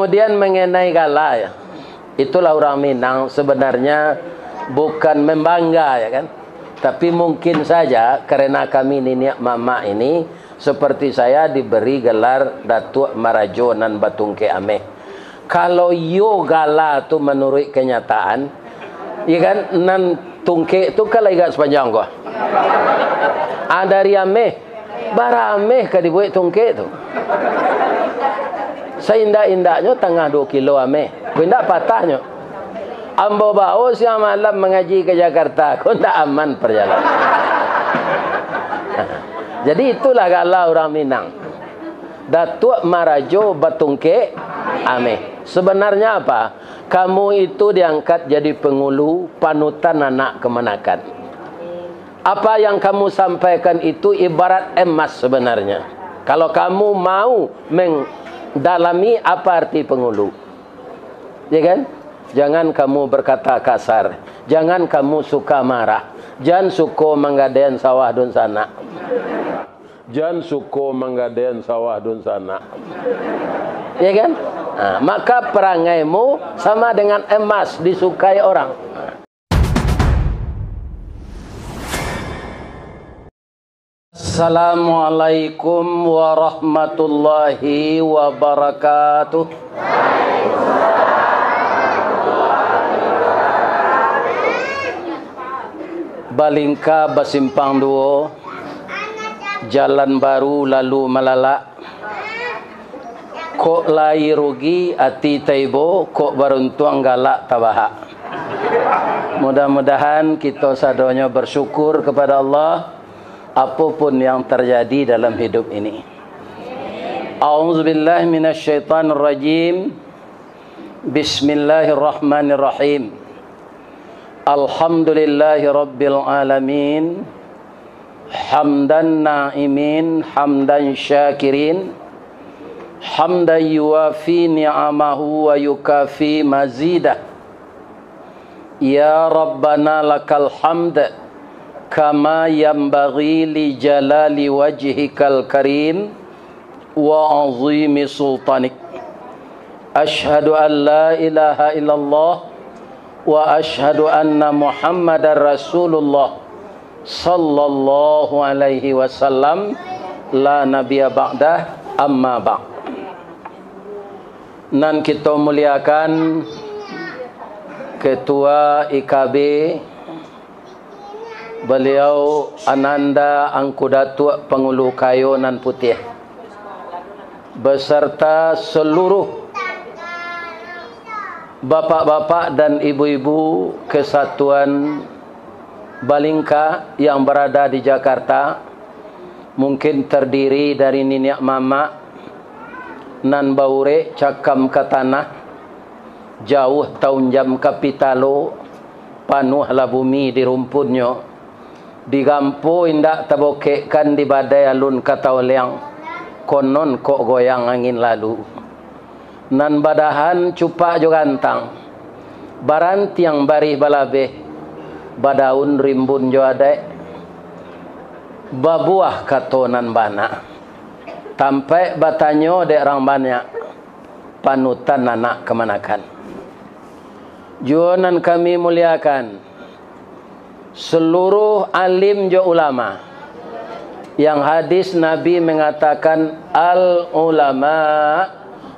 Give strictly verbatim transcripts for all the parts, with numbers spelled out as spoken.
Kemudian mengenai gala, ya. Itulah orang Minang sebenarnya bukan membangga, ya kan. Tapi mungkin saja karena kami niniak mamak ini seperti saya diberi gelar Datuak Marajo nan Batungkek Ameh. Kalau iyo gala tu menurut kenyataan, ya kan, nan tungkek tu kan lah agak sepanjang ko. Ah, dari ameh, bara ameh ka dibuek tungkek tu. Saindak-indaknyo tangah duo kilo ameh. Ko indak patahnyo. Ambo bao siang malam mangaji ka Jakarta, ko ndak aman parjalanan. Jadi itulah gala urang Minang. Datuak Marajo Batungkek Ameh. Sebenarnya apa? Kamu itu diangkat jadi pangulu, panutan anak kamanakan. Apa yang kamu sampaikan itu ibarat emas sebenarnya. Kalau kamu mau mendalami apa arti pangulu, ya kan? Jangan kamu berkata kasar, jangan kamu suka marah, jan suko manggadaian sawah dunsanak. Jan suko manggadaian sawah dunsanak. Ya kan? Nah, maka perangaimu sama dengan emas disukai orang. Assalamualaikum warahmatullahi wabarakatuh. Balingka basimpang duo, jalan baru lalu malalak. Kok lai rugi ati taibo, kok baruntuang galak tabahak. Mudah-mudahan kito sadonyo bersyukur kepada Allah, apapun yang terjadi dalam hidup ini. A'udzubillahi minasyaitonirrajim. Bismillahirrahmanirrahim. Alhamdulillahirabbil alamin. Hamdan na'imin, hamdan syakirin, hamdan yuwafi ni'amahu wa yukafi mazidah. Ya Rabbana lakal hamd, kama yanbaghi li jalali wajhikal karim, wa azimi sultanik. Asyhadu an la ilaha illallah wa asyhadu anna Muhammadar Rasulullah sallallahu alaihi wasallam, la nabiyya ba'dah, amma ba'd. Nan kito muliakan Ketua I K B, Baliau Ananda Angku Datuak Pangulu Kayo Nan Putiah, beserta seluruh bapak-bapak dan ibu-ibu kesatuan Balingka yang berada di Jakarta, mungkin terdiri dari niniak mamak nan baurek cakam ka tanah, jauah taunjam ka pitalo, panuahlah bumi di rumpunnyo. Digampo indak tabokekkan, di badai alun ka taoleang, konon kok goyang angin lalu. Nan badahan cupak jo gantang, barantiang barih balabeh, badaun rimbun jo adaik, babuah kato nan bana, tampaik batanyo dek rang banyak, panutan anak kamanakan. Juo nan kami muliakan, seluruh alim jo ulama. Yang hadis Nabi mengatakan, "Al ulama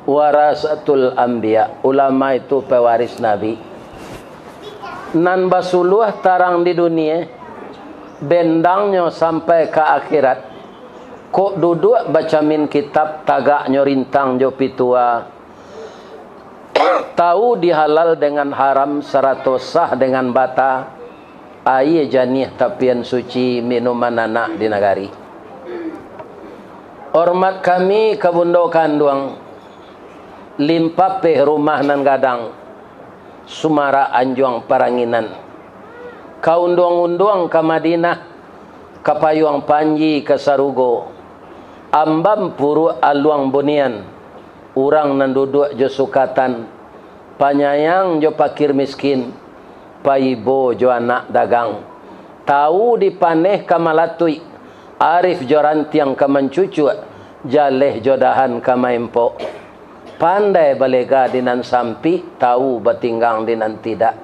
warasatul anbiya." Ulama itu pewaris Nabi. Nan basuluah tarang di dunia, bendangnyo sampai ka akhirat. Kok duduak bacamin kitab, tagaknyo rintang jo pitua, tahu di halal dengan haram, sarato sah dengan bata, aia janiah tapian suci, minuman anak di nagari. Hormat kami ka bundo kanduang, Limpapeh rumah nan gadang, sumarak anjuang paranginan, ka unduang-unduang ka Madinah, ka payuang panji ka sarugo, ambam puruak aluang bunian, urang nan duduak jo sukatan, panyayang jo pakir miskin, paibo jo anak dagang, tawu di paneh ka malatuik, arif jo rantiang ka mancucuak, jaleh jo dahan ka maempok. Pandai balega di nan sampik, tawu batinggang di nan tidak.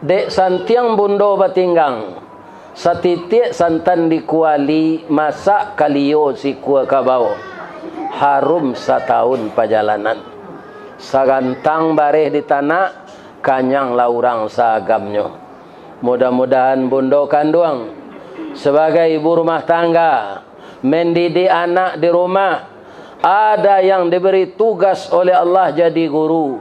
Dek santiang bundo batinggang, satitiak santan di kuali, masak kalio sikua ka bawok. Harum satawun pajalanan. Sagantang bareh di tanak, kanyanglah urang saagamnyo. Mudah-mudahan bundo kanduang, sabagai ibu rumah tangga, mendidik anak di rumah, ada yang diberi tugas oleh Allah jadi guru,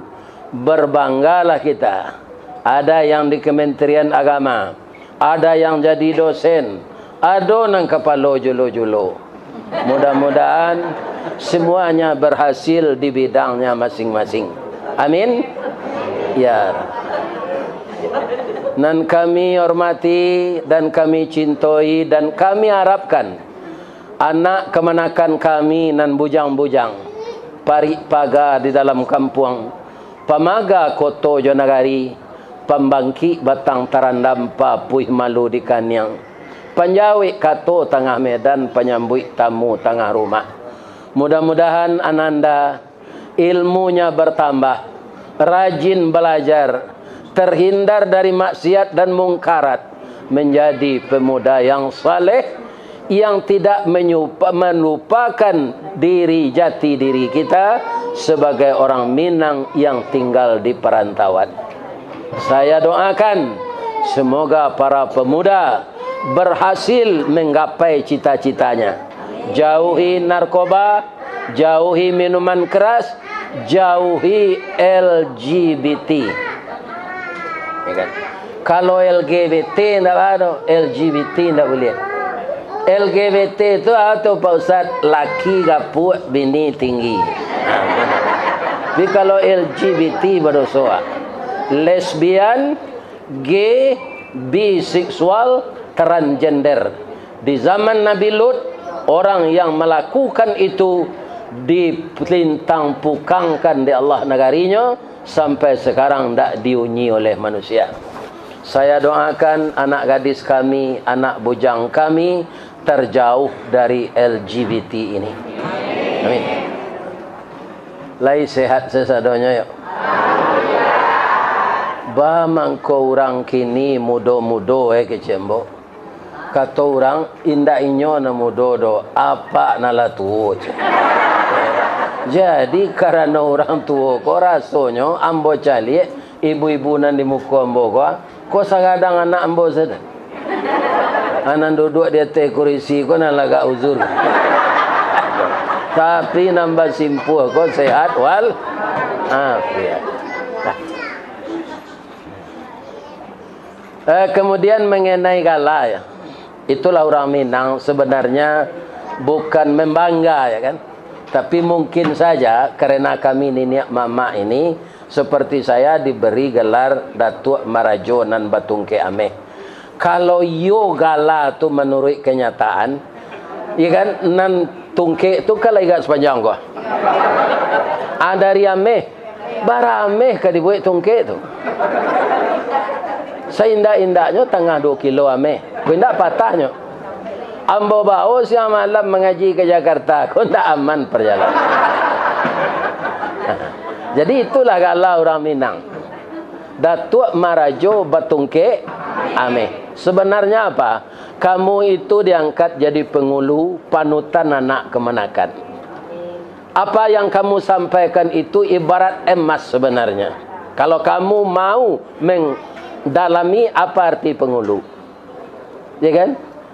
berbanggalah kita. Ada yang di Kementerian Agama, ada yang jadi dosen, ado nan kapalo julo-julo. Mudah-mudahan semuanya berhasil di bidangnya masing-masing. Amin. Ya. Nan kami hormati dan kami cintoi dan kami harapkan, anak kamanakan kami nan bujang-bujang, parik paga di dalam kampuang, pamaga koto jo nagari, pambangkik batang tarandam, papuih malu di kaniang, panjawek kato tangah medan, panyambuik tamu tangah rumah. Mudah-mudahan ananda ilmunya bertambah, rajin balajar, terhindar dari maksiat dan mungkarat, menjadi pemuda yang saleh, yang tidak menyupa-, melupakan diri, jati diri kita sebagai orang Minang yang tinggal di perantauan. Saya doakan, semoga para pemuda berhasil menggapai cita-citanya. Jauhi narkoba, jauhi minuman keras, jauhi L G B T. Ya kan? Kalau L G B T ndak ado, L G B T ndak buliah. L G B T tu apa tu, Pak Ustaz? Laki gapuak, bini tinggi. Ha, betul. Tapi kalau L G B T badoso, ah. Lesbian, gay, biseksual, transgender. Di zaman Nabi Lut, orang yang melakukan itu dipelintang pukangkan di Allah nagarinyo, sampai sekarang ndak diunyi oleh manusia. Saya doakan anak gadis kami, anak bujang kami, terjauh dari L G B T ini. Amin. Lai sehat sasadonyo, yo? Ba mangko urang kini mudo-mudo, eh, kecek ambo. Kato urang, indak inyo nan mudo doh, apak nan lah tuo, cek. Jadi, karano urang tuo ko, rasonyo ambo caliak ibu-ibu nan di muko ambo ko, ah, ko sagadang anak ambo sajo. Nan duduak di ateh kurisi ko nan lah agak uzur. Tapi nan basimpuah ko sehat wal afiat. Eh, kemudian mengenai gala, ya. Itulah urang Minang sebenarnya bukan membangga, ya kan? Tapi mungkin saja karena kami niniak mamak ini seperti saya diberi gelar Datuak Marajo nan batungkek ameh. Kalau iyo gala tu manuruik kenyataan, ya kan, nan tungkek tu kan lah agak sepanjang ko. Ah, dari ameh, bara ameh ka dibuek tungkek tu. Saindak-indaknyo tangah duo kilo ameh. Ko indak patahnyo. Ambo bao siang malam mangaji ka Jakarta, ko ndak aman parjalanan. Jadi, itulah gala urang Minang. Datuak Marajo Batungkek Ameh. Sebenarnya apa? Kamu itu diangkat jadi pengulu, panutan anak kamanakan. Apa yang kamu sampaikan itu ibarat emas sebenarnya. Kalau kamu mau mendalami apa arti pengulu. Ya kan?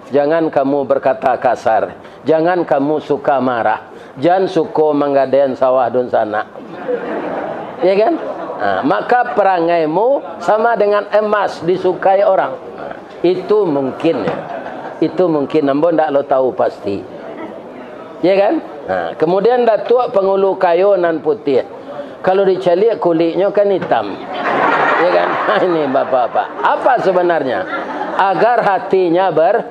Jangan kamu berkata kasar. Jangan kamu suka marah. Jan suko manggadaian sawah dunsanak. Ya kan? Ha, maka perangaimu sama dengan emas disukai orang. Ha, itu mungkin, ya. Itu mungkin, ambo ndak lo tahu pasti. Ya kan? Ha, kemudian Datuak Pangulu Kayo Nan Putiah. Kalau dicaliak kuliknyo kan hitam. Ya kan? Ini bapak-bapak. Apa sebenarnya? Agar hatinya ber-,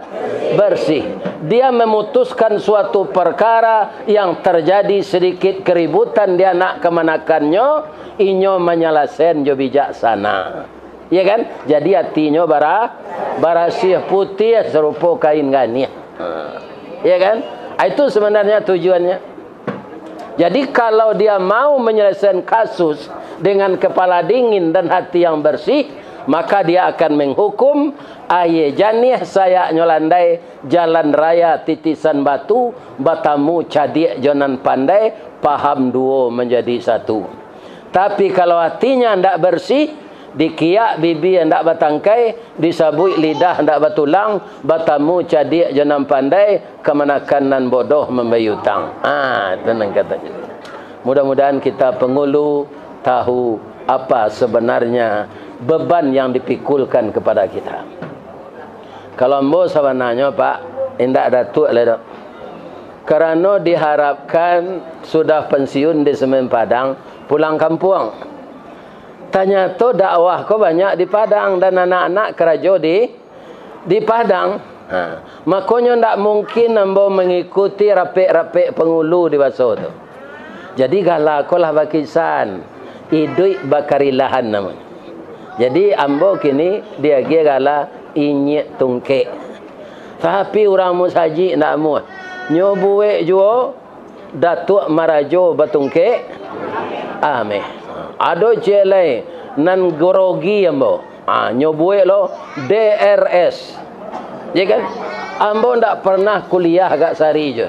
bersih. Dia memutuskan suatu perkara yang terjadi sedikit keributan di anak kamanakannyo, inyo manyalasaian jo bijaksana. Ya kan? Jadi hatinyo bara-, barasiah, putiah sarupo kain ganih. Ha. Ya kan? Ah, itu sebenarnya tujuannya. Jadi, kalau dia mau menyelesaikan kasus dengan kepala dingin dan hati yang bersih, maka dia akan menghukum aia janiah sayaknyo landai, jalan raya titisan batu, batamu cadiak jo nan pandai, paham duo manjadi satu. Tapi, kalau hatinya ndak bersih, dikiak bibia ndak batangkai, disabuik lidah ndak batulang, batamu cadiak jo nan pandai, kamanakan nan bodoh mambayia utang. Ah, itu nan katonyo. Mudah-mudahan kita pangulu tahu apa sebenarnya beban yang dipikulkan kepada kita. Kalau ambo sabananyo, Pak, indak datuak lai doh. Karano diharapkan sudah pensiun di Semen Padang, pulang kampuang. Tanyato dakwah ko banyak di Padang, dan anak-anak karajo di, di Padang. Ha, makonyo ndak mungkin ambo mangikuti rapek-rapek pangulu di baso tu. Jadi gala ko lah bakisan, iduik bakarilahan namonyo. Jadi ambo kini diagiah gala inyiak tungkek. Tapi urang musajik ndak amuah. Nyo buek juo Datuak Marajo Batungkek Ameh. Ado ciek lai nan gorogi ambo. Ah, nyo buek lo D R S. Ya kan? Ambo ndak pernah kuliah agak sari jo.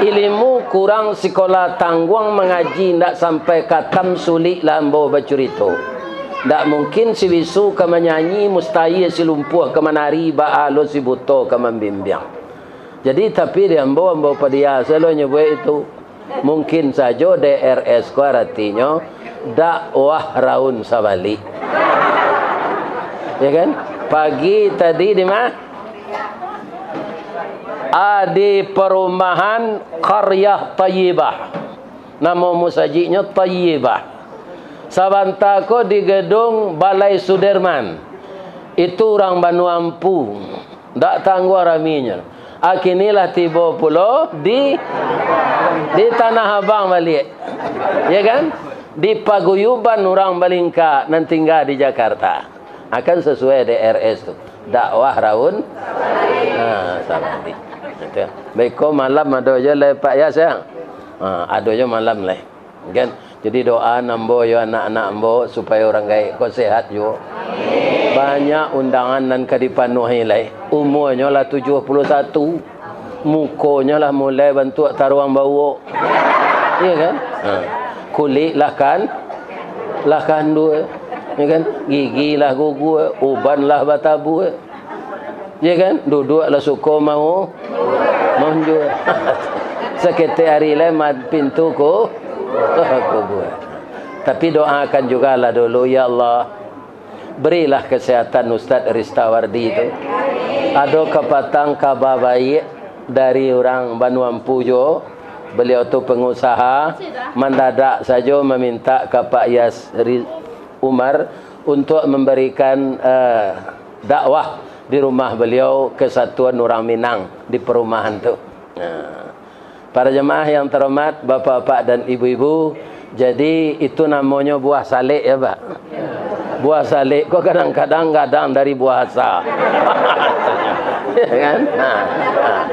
Ilimu kurang sikola tangguang mangaji ndak sampai katam sulik lah ambo bacurito. Ndak mungkin si bisu ka manyanyi, mustahil si lumpuah ka manari, baa lo si buto ka mambimbiang. Jadi, tapi di ambo, ambo padia sajo nyo buek itu. Mungkin sajo D R S ko aratinyo dakwah raun sabalik. Ya kan? Pagi tadi di ma? Ah, di perumahan Qaryah Thayyibah. Namo musajiknyo Thayyibah. Sabanta ko di gedung Balai Sudirman. Itu urang Banua Ampu. Ndak tangguang raminyo. Ah, kini lah tibo pulo di, di Tanah Abang baliak. Ya kan? Di paguyuban urang Balingka nan tingga di Jakarta. Akan sasuai D R S tu. Dakwah raun. Ha, sabalik. Itu. Beko malam ado jo lai Pak Yas, ya. Ha, ado jo malam lai. Kan? Jadi doa ambo yo anak-anak ambo supayo urang gaek ko sehat juo. Banyak undangan nan ka dipanuahi lai. Umuanyo lah tujuah puluah satu. Mukonyo lah mulai bantuak taruang bauak. Iya kan? Ha. Kulik lah kan? Lah kandua. Iya kan? Gigi lah gugua, uban lah batabua. Ya kan? Duduak lah suko mau, mau jua. Saketek ari lai ma-, pintu ko, kubua. Tapi doakan jugalah dulu, "Ya Allah, berilah kesehatan Ustaz Ristawardi tu. Ado kapatang kaba baiak dari urang Banua Ampu juo. Beliau tu pengusaha, mandadak sajo maminta ka Pak Yas Ri-, Umar untuk memberikan, eh, dakwah di rumah beliau, kesatuan urang Minang di perumahan tu." Nah, para jemaah yang terhormat, bapak-bapak dan ibu-ibu, jadi itu namonyo buah salek ya, Pak? Buah salek ko kadang-kadang gadang dari buah asa. Ya kan? Nah, nah.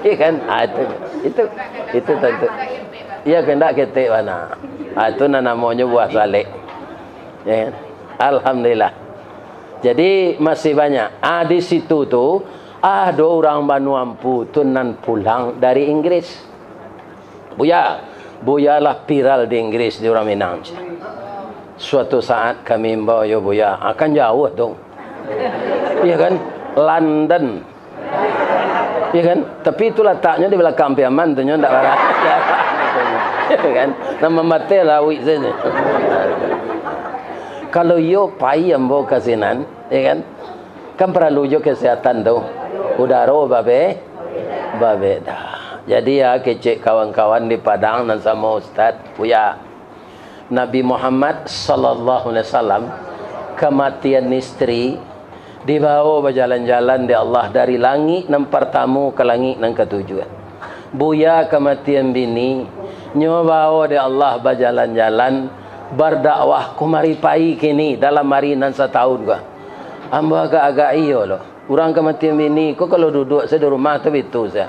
Iya kan? Ah, itu, itu, itu tentu. Iya, kandak ketek bana. Ah, itu nan namonyo buah salek. Ya kan? Alhamdulillah. Jadi, masih banyak. Ah, di situ tu, ado urang Banua Ampu tu nan pulang dari Inggris. Buya, Buya lah viral di Inggris, di urang Minang. Suatu saat kami imbau, "Yo, Buya, akan jauh tu." Iya kan? London. Ya kan? Tapi itu lataknyo di balakang Piaman tu, nyo ndak barah. Ya kan? Nan mambateh lawik sajo. Kalau iyo pai ambo ka sinan, ya kan? Kan paralu jo kesehatan tu. Udaro babe-, babeda. Jadi ya, kecek kawan-kawan di Padang nan samo Ustaz, Buya. Nabi Muhammad sallallahu alaihi wasallam kamatian istri, dibawo bajalan-jalan dek Allah dari langik nan partamo ka langik nan katujuah. Buya kamatian bini, nyo bawo dek Allah bajalan-jalan, bardakwah kumari pai kini dalam ari nan satahun ko. Ambo agak-agak iyo lo. Urang kamatian bini ko kalau duduak sajo di rumah tu bitu sajo.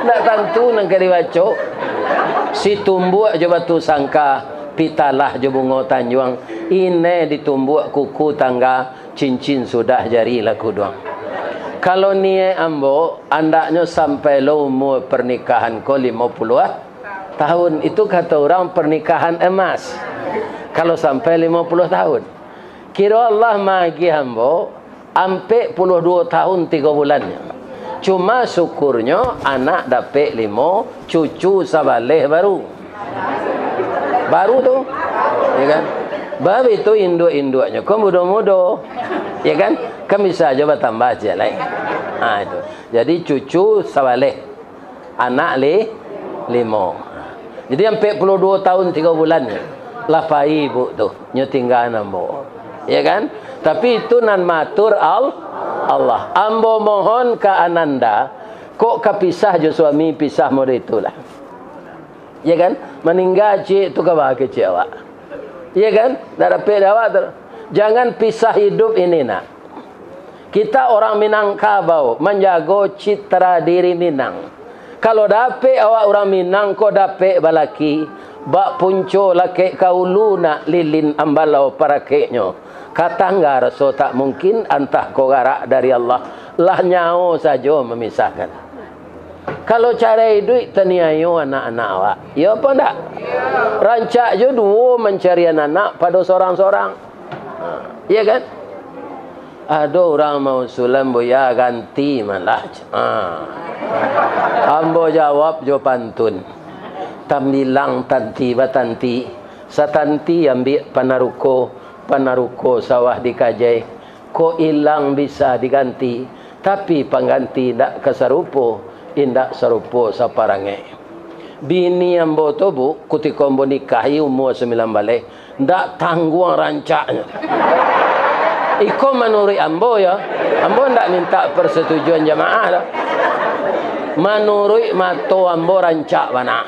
Ndak tantu nan ka dibaco. Situmbuak jo Batu Sangka, Pitalah jo Bungo Tanjuang, Inai di Tumbuak Kuku Tangga, Cincin sudah jari lah kuduang. Kalau niaik ambo, andaknyo sampai lo umua pernikahan ko limo puluah tahun. Itu kato urang pernikahan emas. Kalau sampai limo puluah tahun. Kiro Allah maagiah ambo ampek puluah duo tahun tigo bulannyo. Cuma syukurnyo anak dapek limo, cucu sabaleh baru. Baru tu, ya kan? Baru itu induak-induaknyo ko mudo-mudo, ya kan? Kan bisa aja batambah ciek lai. Ha, itu. Jadi cucu sabaleh, anak li-, limo. Jadi ampek puluah duo tahun tigo bulan lah pai ibu tu, nyo tinggaan ambo. Ya kan? Tapi itu nan maatur Al-, Allah. Ambo mohon ka Ananda, kok ka pisah jo suami, pisah model itulah. Ya kan? Maningga ciek tu ka baa kecek awak. Ya kan? Ndak dapek dek awak tu. Jangan pisah hidup ini, nak. Kita orang Minangkabau manjago citra diri Minang. Kalau dapek awak urang Minang ko dapek balaki, bak punco lakek ka ulu nak lilin ambalau parakeknyo. Ka tangga raso tak mungkin, antah ko garak dari Allah, lah nyawo sajo mamisahkan. Kalau carai iduik, taniayo anak-anak awak. Iyo apo ndak? Rancak jo duo mancarian anak pado sorang-sorang. Ha, iya kan? Ado urang mausulan, "Buya, ganti malah." Ha. Ambo jawab jo pantun. Tambilang tanti batanti, satanti ambiak panaruko, panaruko sawah dikajai. Kok ilang bisa diganti, tapi pangganti indak ka sarupo, indak sarupo saparangek. Bini ambo tu, Bu, kutiko ambo nikahi umua sambilan baleh, ndak tangguang rancaknyo. Iko manuruik ambo, yo. Ambo ndak minta persetujuan jamaah doh. Manuruik mato ambo rancak bana.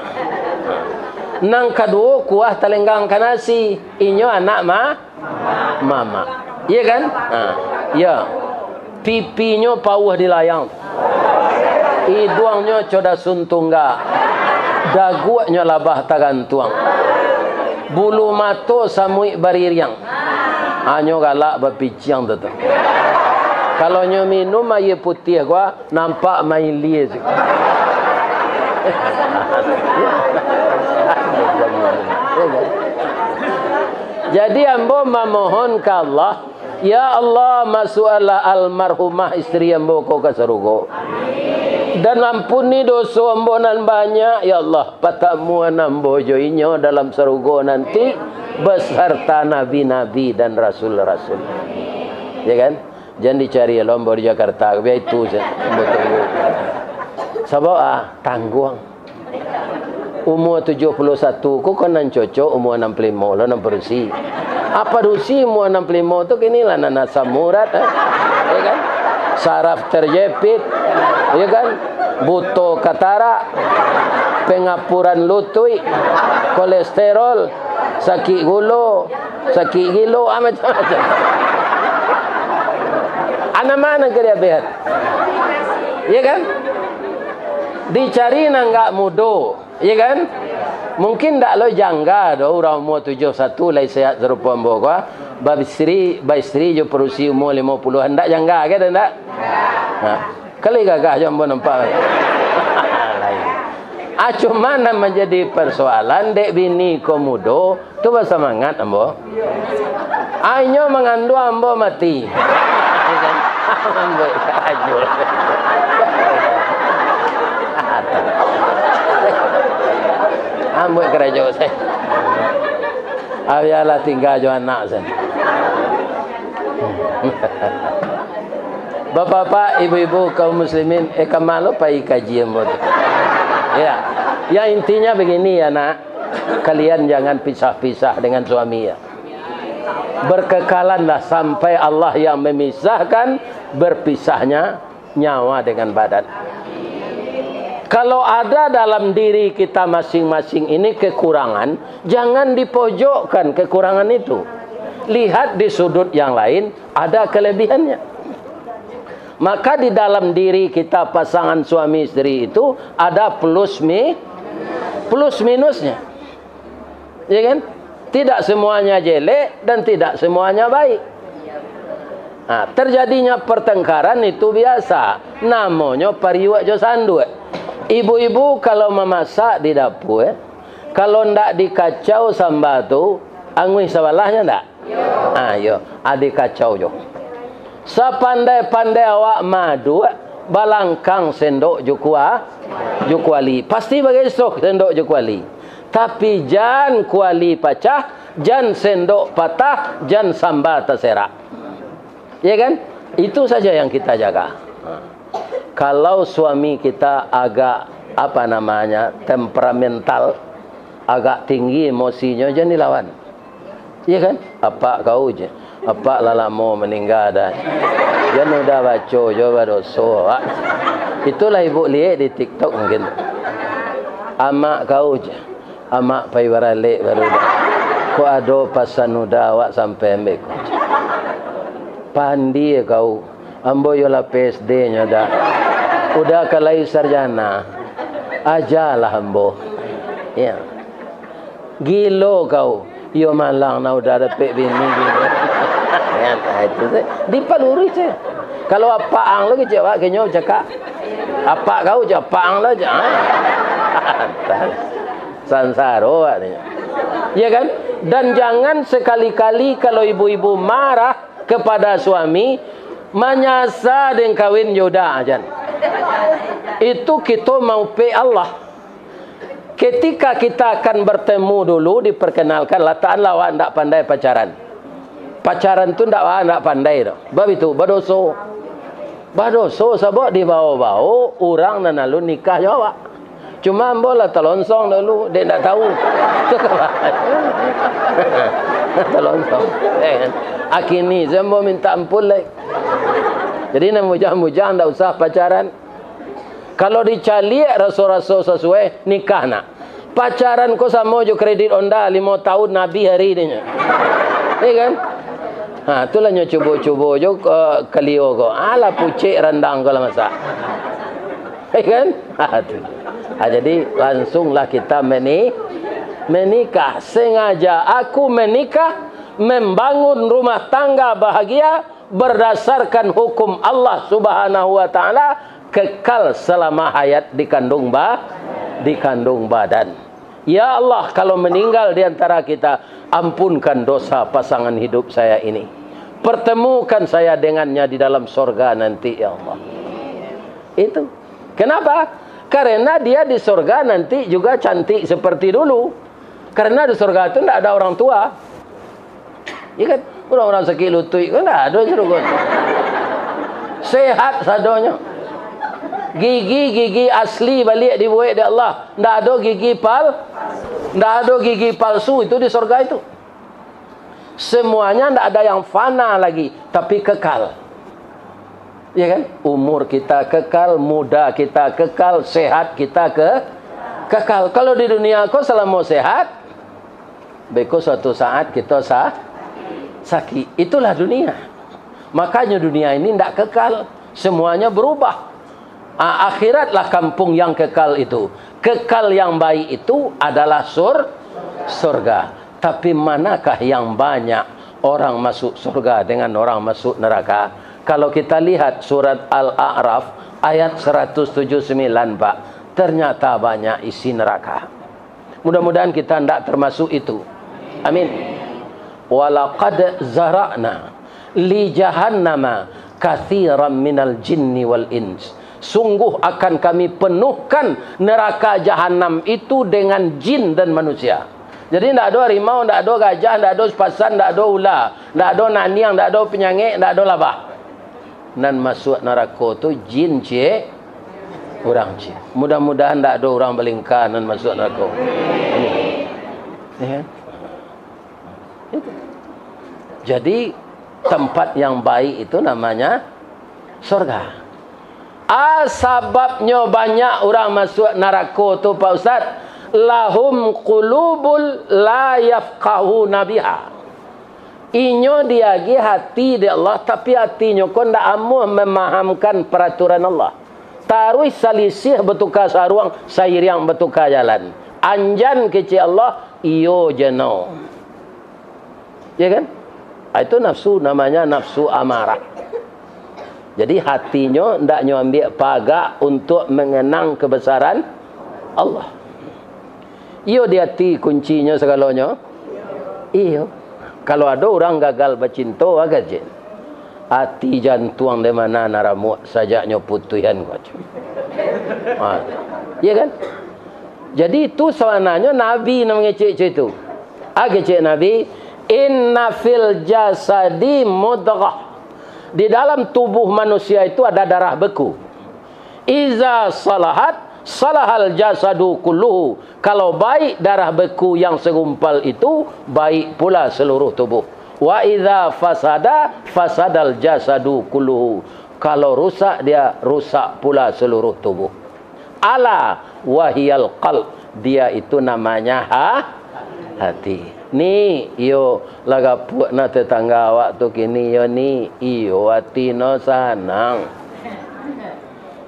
Nan kaduo, kuah talenggang ka nasi. Inyo anak ma-, Mamak. Iya kan? Ha. Iya. Pipinyo pauah di layang. Iduangnyo codasun tungga. Daguaknyo labah tagantuang. Bulu mato samuik baririang. Hanyo galak bapiciang tu, tu. Kalau nyo minum aia putiah ko, nampak mailia tu. Jadi, ambo mamohon ka Allah, "Ya Allah, masuakkanlah almarhumah isteri ambo ko ka sarugo. Dan ampuni doso ambo nan banyak, ya Allah. Patamuan ambo jo inyo dalam sarugo nanti, basarta nabi-nabi dan rasul-rasul." Ya kan? Jan dicari lo ambo di Jakarta, biar itu sajo. Ambo tunggu. Sabab, ah, tangguang. Umua tujuah puluah satu ko, ko nan cocok umua anam puluah limo lo nan padusi. Ah, padusi umua anam puluah limo tu kini lah nan asam urat, eh. Ya kan? Saraf terjepit, ya kan? Buto katarak, pengapuran lutuik, kolesterol, sakik gulo, sakik gilo, ah, macam-macam. Anak ma nan ka diabehan? Ya kan? Dicari nan agak mudo, ya kan? Mungkin ndak lo jangga doh urang umua tujuah satu lai sehat sarupo ambo ko, ah. Baistri, baistri jo padusi umua limo puluahan, ndak jangga ka, ndak? Nah, kali gagah jo ambo nampak. Lain. Ah, cuma nan manjadi persoalan, dek bini ko mudo, tu basamangat ambo. Ah, inyo manganduang ambo mati. Ambo karajo. Ambo karajo sajo. Ah, bialah tingga jo anak sajo. Bapak-bapak, ibu-ibu, kaum muslimin, eh, ka ma lo pai kaji ambo tu? Ya. Ya, intinya begini ya, Nak. Kalian jangan pisah-pisah dengan suami, ya. Berkekalanlah sampai Allah yang memisahkan, berpisahnya nyawa dengan badan. Kalau ada dalam diri kita masing-masing ini kekurangan, jangan dipojokkan kekurangan itu. Lihat di sudut yang lain, ada kelebihannya. Maka di dalam diri kita pasangan suami istri itu ada plus mi-, plus minusnya. Ya kan? Tidak semuanya jelek dan tidak semuanya baik. Nah, terjadinya pertengkaran itu biasa. Namonyo pariuak jo sanduak. Ibu-ibu kalau mamasak di dapur, eh, kalau ndak dikacau samba tu, anguih sabalahnyo ndak? Ah, iyo, ado kacau jo. Sapandai-pandai awak maduak, balangkang sendok jo kua-, jo kuali. Pasti bagesoh sendok jo kuali. Tapi jan kuali pacah, jan sendok patah, jan samba taserak. Ya kan? Itu saja yang kita jaga. Kalau suami kita agak, apa namanya, temperamental, agak tinggi emosinyo, jan dilawan. Iya kan? Apak kau je. Apak lah lamo maningga dah. Jan udah baco jo badoso, awak. Itulah ibu liek di TikTok mungkin. Amak kau je. Amak pai baralek baru dah. Kok ado pasan udah awak sampai ambek ko je. Pandie kau. Ambo yo lah P S D nyo dah. Udah ka lai sarjana. Ajalah ambo. Ya. Gilo kau. Iyo malang nah udah dapek bini gilo. Ya, nah, itu se. Dipalurus se. Kalau apak ang lo kecek awak kenyo cakak. Apak kau je apak ang lo je. Ah. Sansaro awak ni. Ya kan? Dan jangan sekali-kali kalau ibu-ibu marah kepada suami, manyasa deng kawin jo uda jan. Itu kito maupek Allah. Ketika kita akan bertemu dulu, diperkenalkan, lah taanlah awak ndak pandai pacaran. Pacaran tu ndak, awak ndak pandai doh. Bab itu, badoso. Badoso, sabab dibawo-bawo urang nan alun nikah jo awak. Cuma ambo lah talonsong dulu, dek ndak tahu. Talonsong. Eh, akini se ambo minta ampun lai. Jadi, nan bujang-bujang ndak usah pacaran. Kalau dicaliak raso-raso sasuai, nikah nak. Pacaran ko samo jo kredit Honda, limo tahun abih ari dinyo. Iya kan? Ha, itulah nyo cubo-cubo jo, eh, Clio ko. Alah pucek randang ko lah masak. Iya kan? Ha, tu. Ha, jadi langsunglah kita meni-, menikah. Sengaja aku menikah, membangun rumah tangga bahagia, berdasarkan hukum Allah Subhanahu wa Ta'ala, kekal selama hayat dikandung ba-, dikandung badan. Ya Allah, kalau meninggal di antara kita, ampunkan dosa pasangan hidup saya ini. Pertemukan saya dengannya di dalam sorga nanti, ya Allah. Itu. Kenapa? Karena dia di sorga nanti juga cantik seperti dulu. Karena di sorga tu ndak ada orang tua. Ya kan? Urang-urang sakik lutuik kan ndak ado di sorga tu. Sehat sadonyo. Gigi-gigi asli baliak dibuek dek Allah. Ndak ado gigi pal-, ndak ado gigi palsu itu di sorga itu. Semuanya ndak ada yang fana lagi, tapi kekal. Ya kan? Umur kita kekal, muda kita kekal, sehat kita ke-, kekal. Kalau di dunia ko selamo sehat, beko suatu saat kita sa-, sakit. Itulah dunia. Makanya dunia ini ndak kekal. Semuanya berubah. A-, akhiratlah kampung yang kekal itu. Kekal yang baik itu adalah sur-, surga. Tapi manakah yang banyak orang masuk surga dengan orang masuk neraka? Kalau kita lihat surat Al-A'raf ayat seratus tujuh sembilan, Pak, ternyata banyak isi neraka. Mudah-mudahan kita ndak termasuk itu. Amin. "Walaqad zara'na li jahannama katsiran minal jinni wal ins." Sungguh akan Kami penuhkan neraka jahanam itu dengan jin dan manusia. Jadi, ndak ado harimau, ndak ado gajah, ndak ado sipasan, ndak ado ula, ndak ado naniang, ndak ado panyangek, ndak ado labah. Nan masuak narako tu jin ciek, urang ciek. Mudah-mudahan ndak ado urang balingka nan masuak narako. Ya. Itu. Jadi, tempat yang baik itu namanya surga. A, sababnyo banyak urang masuak narako tu, Pak Ustaz, "Lahum qulubul la yafqahuna biha." Inyo diagiah hati dek Allah, tapi hatinyo ko ndak amuah mamahamkan paraturan Allah. Taruih salisih batuka saruang, sairiang batuka jalan. Anjan kecek Allah, iyo jano. Ya kan? Ah, itu nafsu, namanya nafsu amarah. Jadi, hatinyo ndak nyo ambiak pagak untuk mengenang kebesaran Allah. Iyo, di ati kuncinyo sagalonyo. Iyo. Kalau ado urang gagal bacinto, agak je. Ati jantuang di mana nan ramuak, sajaknyo putuihan ko aja. Ha. Iya kan? Jadi, itu sabananyo Nabi nan mangecek cak itu. Ah, kecek Nabi, "Inna fil jasadi mudghah." Di dalam tubuh manusia itu ada darah beku. "Iza salahat, salahal jasadu kulluhu." Kalau baik darah beku yang segumpal itu, baik pula seluruh tubuh. "Wa iza fasada, fasadal jasadu kulluhu." Kalau rusak dia, rusak pula seluruh tubuh. "Ala wahiyal qalb." Dia itu namanya ha-, hati. Ni, iyo, lah gapuak na tetangga awak tu kini, iyo ni, iyo, hati no sanang.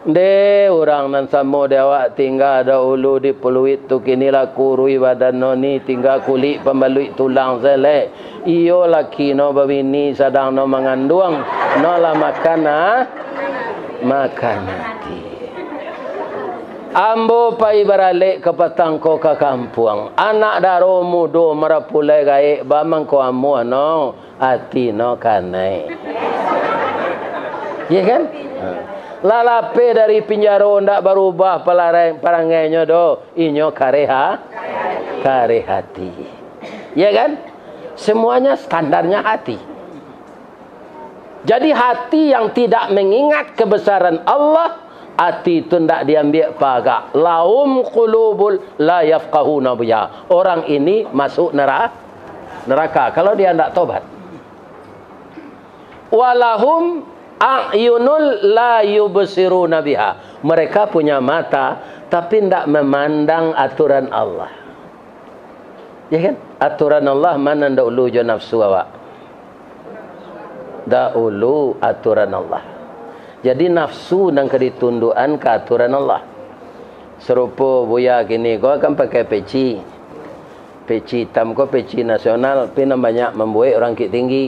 Ndeh, urang nan samo di awak tingga dahulu di Pluit tu, kini lah kuruih badan no ni, tingga kulik pambaluik tulang sajo lai. Iyo, laki no babini, sadang no manganduang, no lah makan, ah, makan ati. Ambo pai baralek ka patang ko ka kampuang. Anak daro mudo marapulai gaek, ba mangko amuah no. Ati no kanai. Iya kan? Ha. Lah lapeh dari pinjaro, ndak barubah palarai-, parangainyo doh. Inyo kareh ha-, kareh hati. Iya kan? Semuanya standarnya hati. Jadi, hati yang tidak mengingat kebesaran Allah, ati tu ndak diambiak pagak. "Lahum qulubul la yafqahuna biha." Orang ini masuk nera-, neraka kalau dia ndak tobat. "Walahum a'yunul la yubsiruna biha." Mereka punya mata, tapi ndak memandang aturan Allah. Ya kan? Aturan Allah ma nan dahulu jo nafsu awak? Dahulu aturan Allah. Jadi, nafsu nan ka ditundukan ka aturan Allah. Sarupo Buya kini ko kan pakai peci. Peci itam ko peci nasional, tapi nan banyak mambuek urang Bukittinggi.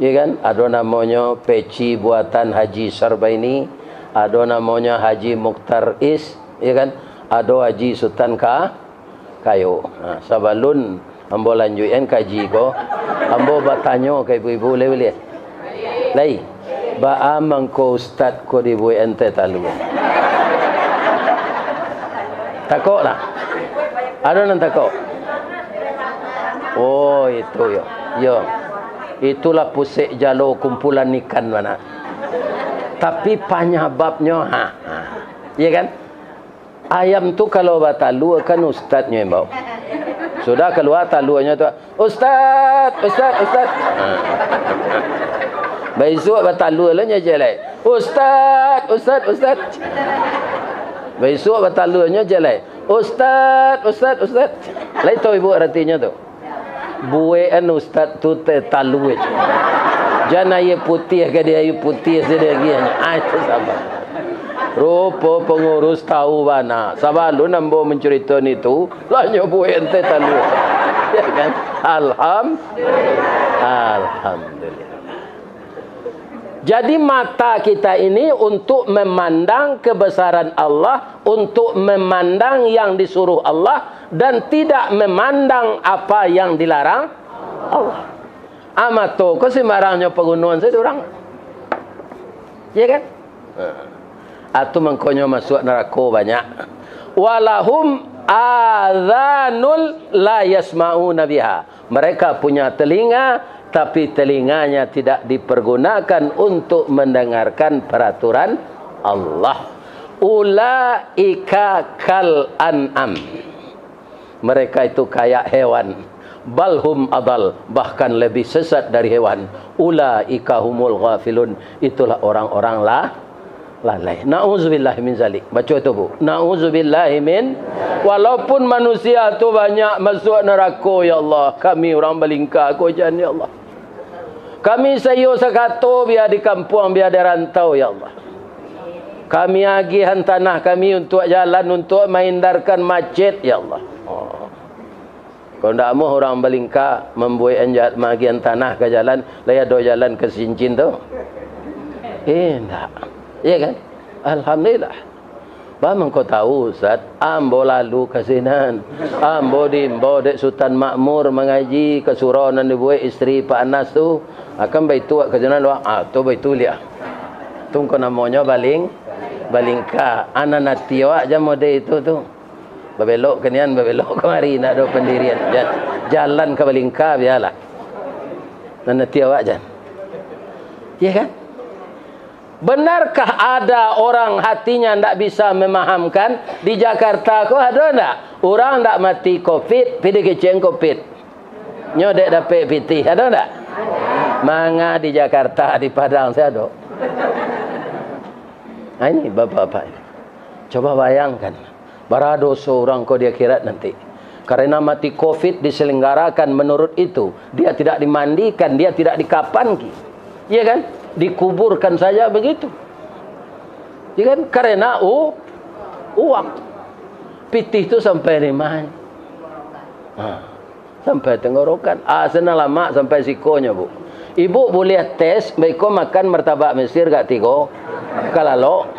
Ya kan? Ado namonyo peci buatan Haji Sarbaini, ado namonyo Haji Mukhtar Is, ya kan? Ado Haji Sutan Ka-, Kayo. Nah, sabalun ambo lanjuikan kaji ko, ambo batanyo ka ibu-ibu lai buliah? Lai, baa mangko ustad ko dibuek-an teh talua? Takok lah. Ado nan takok? Oh, itu yo. Yo. Itulah pusek jalo kumpulan ikan bana. Tapi panyababnyo, ha, ha. Iya kan? Ayam tu kalau batalua kan ustadnyo imbau. Sudah kalua taluanyo tu, "Ustad, ustad, ustad." Ha. Baisuak batalua lo nyo jalai, "Ustad, ustad, ustad." Baisuak bataluanyo jalai, "Ustad, ustad, ustad." Lai tahu ibu aratinyo tu? Buekan ustad tu teh talua. Jan aia putiah ka di aia putiah sadang agiahnyo. Ah, itu sabar. Rupo pangurus tahu bana. Sabalun ambo mancurito nitu, lah nyo buekan teh talua. Ya kan? Alham-, Alhamdulillah. Jadi, mata kita ini untuk memandang kebesaran Allah, untuk memandang yang disuruh Allah, dan tidak memandang apa yang dilarang Allah. Ah, mato ko sembarangnyo pagunoan sajo urang. Ya kan? Ah, tu mangkonyo masuak narako banyak. "Walahum adzanul la yasma'una biha." Mereka punya telinga, tapi telinganya tidak dipergunakan untuk mendengarkan peraturan Allah. "Ulaika kal an'am." Mereka itu kayak hewan. "Bal hum adal," bahkan lebih sesat dari hewan. "Ulaika humul ghafilun," itulah orang-orang la-, Lalai. Nauzubillah min zalik. Baco tu, Bu. Nauzubillah min. Walaupun manusia tu banyak masuak narako, ya Allah, kami urang Balingka ko jan, ya Allah. Kami saiyo sakato, bia di kampuang, bia di rantau, ya Allah. Kami agiahan tanah kami untuak jalan, untuak mahindarkan macet, ya Allah. Oh. Kalau ndak amuah urang Balingka mambuekan ja-, maagiahan tanah ka jalan, lai ado jalan ka Sincin tu? Indak. Iya kan? Alhamdulillah. Bah, mangko tahu, Ustaz, ambo lalu ka sinan. Ambo diimbau dek Sutan Makmur mangaji ka surau nan dibuek isteri Pak Anas tu. Akan baitu ka sinan, wak. Ah, tu baitu liak. Tu ko namonyo Baling-, Balingka. Anan ati awak jan mode itu tu. Babelok ka nian, babelok kamari, ndak ado pandirian. Ja-, jalan ka Balingka, bialah. Nan ati awak jan. Iya kan? Benarkah ada orang hatinya ndak bisa memahamkan? Di Jakarta ko ado ndak? Urang ndak mati covid, pi dikecek covid. Nyo dek dapek pitih, ado ndak? Manga di Jakarta, di Padang, saya ado. Nah, ini bapak-bapak ini. Coba bayangkan. Bara doso urang ko di akhirat nanti. Karena mati covid diselenggarakan menurut itu, dia tidak dimandikan, dia tidak dikapanki. Iya kan? Dikuburkan saja begitu. Iya kan? Karena u-, uang. Pitih tu sampai limah. Ha. Sampai tenggorokan. Ah, senang lamak sampai sikonyo, Bu. Ibu buliah tes, baiko makan martabak Mesir gak tigo, kalalok.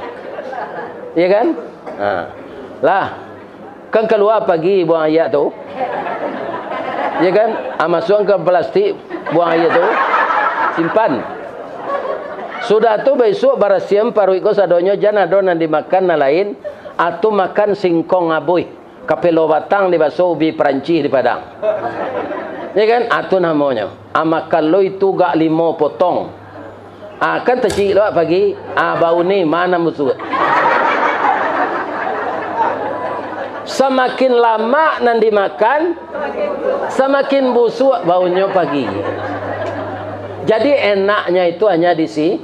Iya kan? Ha. Lah, kan kalua pagi buang aia tu. Iya kan? Ah, masuakan ka plastik, buang aia tu. Simpan. Sudah tu, bisuak barasian paruik ko sadonyo, jan ado nan dimakan nan lain, atu makan singkong abuih. Kapelo batang dibaso ubi Perancis di Padang. Ya kan? Ah, tu namonyo. Ah, makan lo itu gak limo potong. Ah, kan tacik lo pagi, ah, bau ni, ma nan busuak. Samakin lamak nan dimakan, samakin busuak baunyo pagi. Jadi, enaknya itu hanya di si-,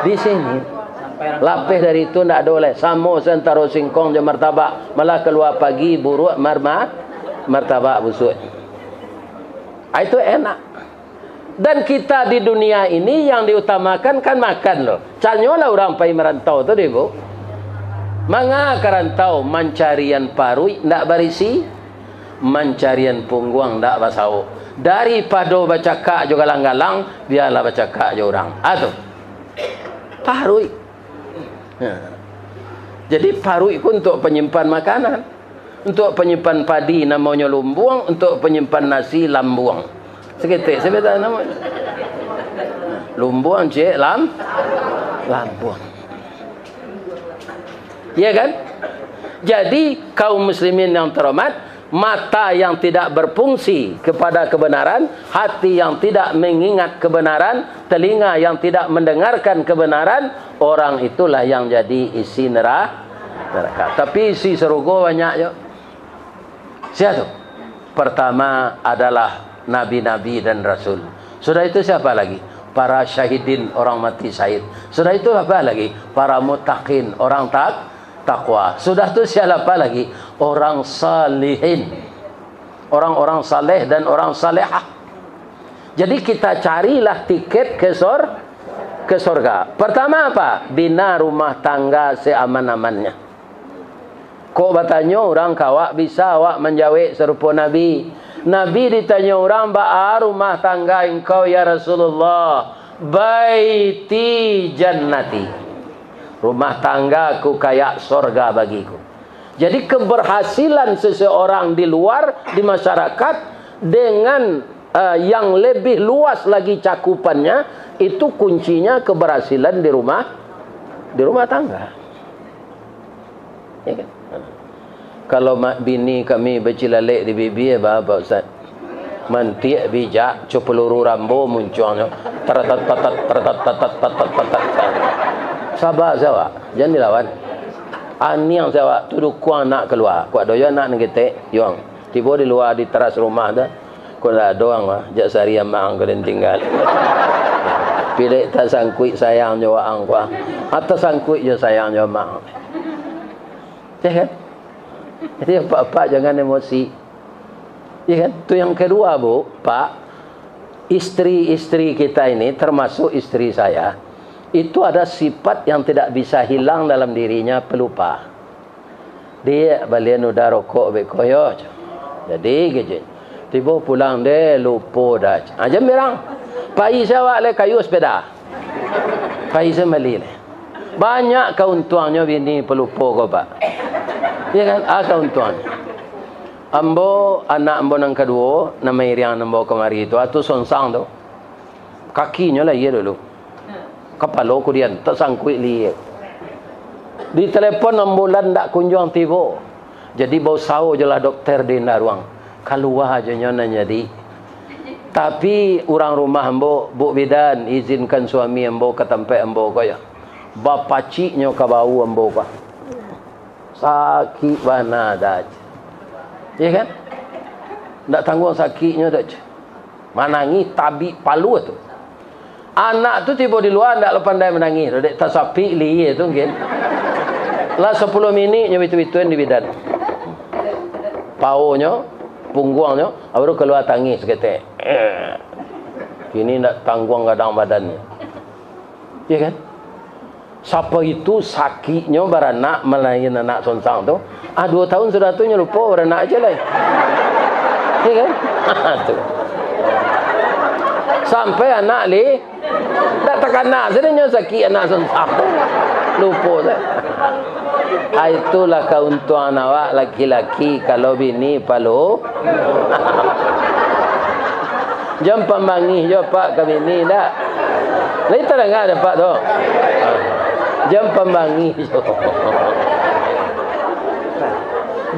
di sini. Lapeh dari itu ndak ado lai. Samo se antaro singkong jo martabak, malah kalua pagi buruak mar-, ma-, martabak busuak. Ah, itu enak. Dan kita di dunia ini yang diutamakan kan makan lo. Canyo lah urang pai marantau tu deh, Bu. Manga ka rantau, mancarian paruik ndak barisi, mancarian pungguang ndak basauk. Daripado bacakak jo galang-galang, bialah bacakak jo urang. Ah, tu. Paruik. Ha. Jadi, paruik ko untuak panyimpan makanan. Untuak panyimpan padi namonyo lumbuang, untuak panyimpan nasi lambuang. Saketek sabanta namonyo. Lumbuang, ciek, lam-, lambuang. Iya kan? Jadi, kaum muslimin yang terhormat, mata yang tidak berfungsi kepada kebenaran, hati yang tidak mengingat kebenaran, telinga yang tidak mendengarkan kebenaran, orang itulah yang jadi isi nera-, neraka. Tapi isi sarugo banyak jo. Sia tu? Pertama adalah nabi-nabi dan rasul. Sudah itu siapa lagi? Para syahidin, orang mati syahid. Sudah itu apa lagi? Para muttaqin, orang tak-, takwa. Sudah tu siapa lagi? Orang salihin. Orang-orang saleh dan orang salehah. Jadi kita carilah tiket ke sor-, ke sorga. Pertama apa? Bina rumah tangga seaman-amannya. Kok batanyo urang ka awak, bisa awak manjawek sarupo Nabi. Nabi ditanyo urang, "Baa rumah tangga engkau, ya Rasulullah?" "Baiti jannati." Rumah tanggaku kayak sorga bagiku. Jadi, keberhasilan seseorang di luar, di masyarakat, dengan, eh, yang lebih luas lagi cakupannya, itu kuncinya keberhasilan di rumah, di rumah tangga. Ya kan? Kalau mak bini kami bacilalek di bibia, baa, Pak Ustaz? Mantiak bijak, co peluru Rambo muncuangnyo. Taratat, tatat, taratat, tatat, tatat, tatat. Saba se awak, jan dilawan. Aniang se awak, tu dukuang anak kalua. Kuak doyo anak nan ketek, yuang. Tibo di lua di taras rumah tu. Ko ndak ado ang, wah, jak sari amak ang ko den tingga. Pilek tasangkuik sayang jo waang, wah. Atau sangkuik jo sayang jo amak. Ya kan? Jadi, apak-apak jangan emosi. Ya kan? Tu yang kedua, Bu, Pak. Istri-istri kita ini, termasuk istri saya, itu ada sifat yang tidak bisa hilang dalam dirinya, pelupa. Diak, balian udah rokok beko yo. Jadi, kecek. Tibo pulang deh, lupo dah. Aja mirang. Pai se awak le kayu sepeda. Pai se mali le. Banyak kauntuangnyo bini pelupo ko, Pak. Ya kan? Ah, kauntuangnyo. Ambo, anak ambo nan kaduo, nan mairiang ambo kamari tu, atu Sonsang tu. Kakinyo lah iyo dulu. Kapalo kudian, tasangkuik lihia. Ditelepon ambulan ndak kunjuang tibo. Jadi bausaho jolah dokter di Indaruang. Kalua jo nyo nan jadi. Tapi urang rumah ambo, "Buk bidan, izinkan suami ambo ka tampek ambo," ko yo. Bapaciknyo ka bahu ambo ko. Sakik bana dah. Ya kan? Ndak tangguang sakiknyo dah. Manangih tabik paluah tu. Anak tu tibo di lua, ndak lo pandai manangih, dek tasapik lihia tu mungkin. Lah sapuluah minik nyo bitu-bituan di bidan. Pahonyo, pungguangnyo, baru kalua tangih saketek. Kini ndak tangguang gadang badannyo. Ya kan? Sapa itu sakiknyo baranak, malahian anak Sonsang tu. Ah, duo tahun sudah tu nyo lupo baranak aja lai. Ya kan? Tu. Sampai anak li, dak takana sajo nyo sakik anak Sonsang tu. Lupo sajo. Ah, itulah kauntuangan awak laki-laki kalau bini palo. Jan pambangih jo, Pak, ka bini, ndak? Lai tadanga dek Apak tu? Jan pambangih jo.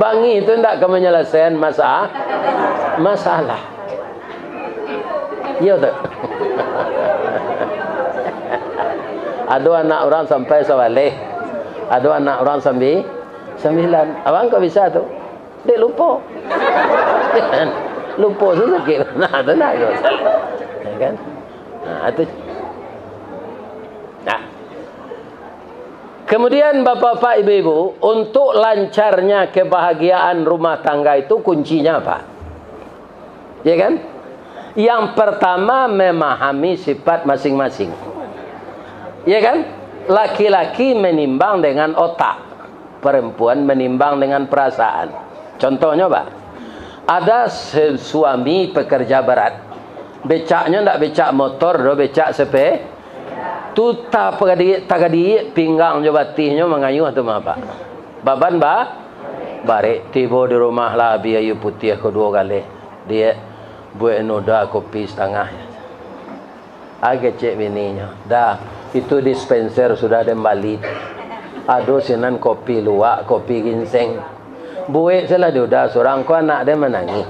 Bangih tu ndak ka manyalasaian masa-, masalah. Iyo tu. Ado anak urang sampai sabaleh. Ado anak urang sambi-, sambilan. Abang kok bisa tu? Dek lupo. Lupo tu sakik. Nah, tu nah, tu. Ya kan? Nah, tu. Nah. Kemudian, Bapak-bapak, Ibu-ibu, untuk lancarnya kebahagiaan rumah tangga itu kuncinya apa? Ya kan? Yang pertama, memahami sifat masing-masing. Ya kan? Laki-laki menimbang dengan otak, perempuan menimbang dengan perasaan. Contohnyo, Pak, ada se-, suami pekerja berat. Becaknyo ndak becak motor doh, becak sepe-, tu tapagadiak-tagadiak pinggang jo batihnyo mangayuh tu mah, Pak. Baban ba-, barek. Tibo di rumah lah, bia aia putiah ko duo galeh. Diak, buek noda kopi satangah. Agak cek bininyo, "Dah, itu dispenser sudah den bali. Ado sinan kopi luwak, kopi ginseng. Buek sajolah di uda surang, ko anak den manangih."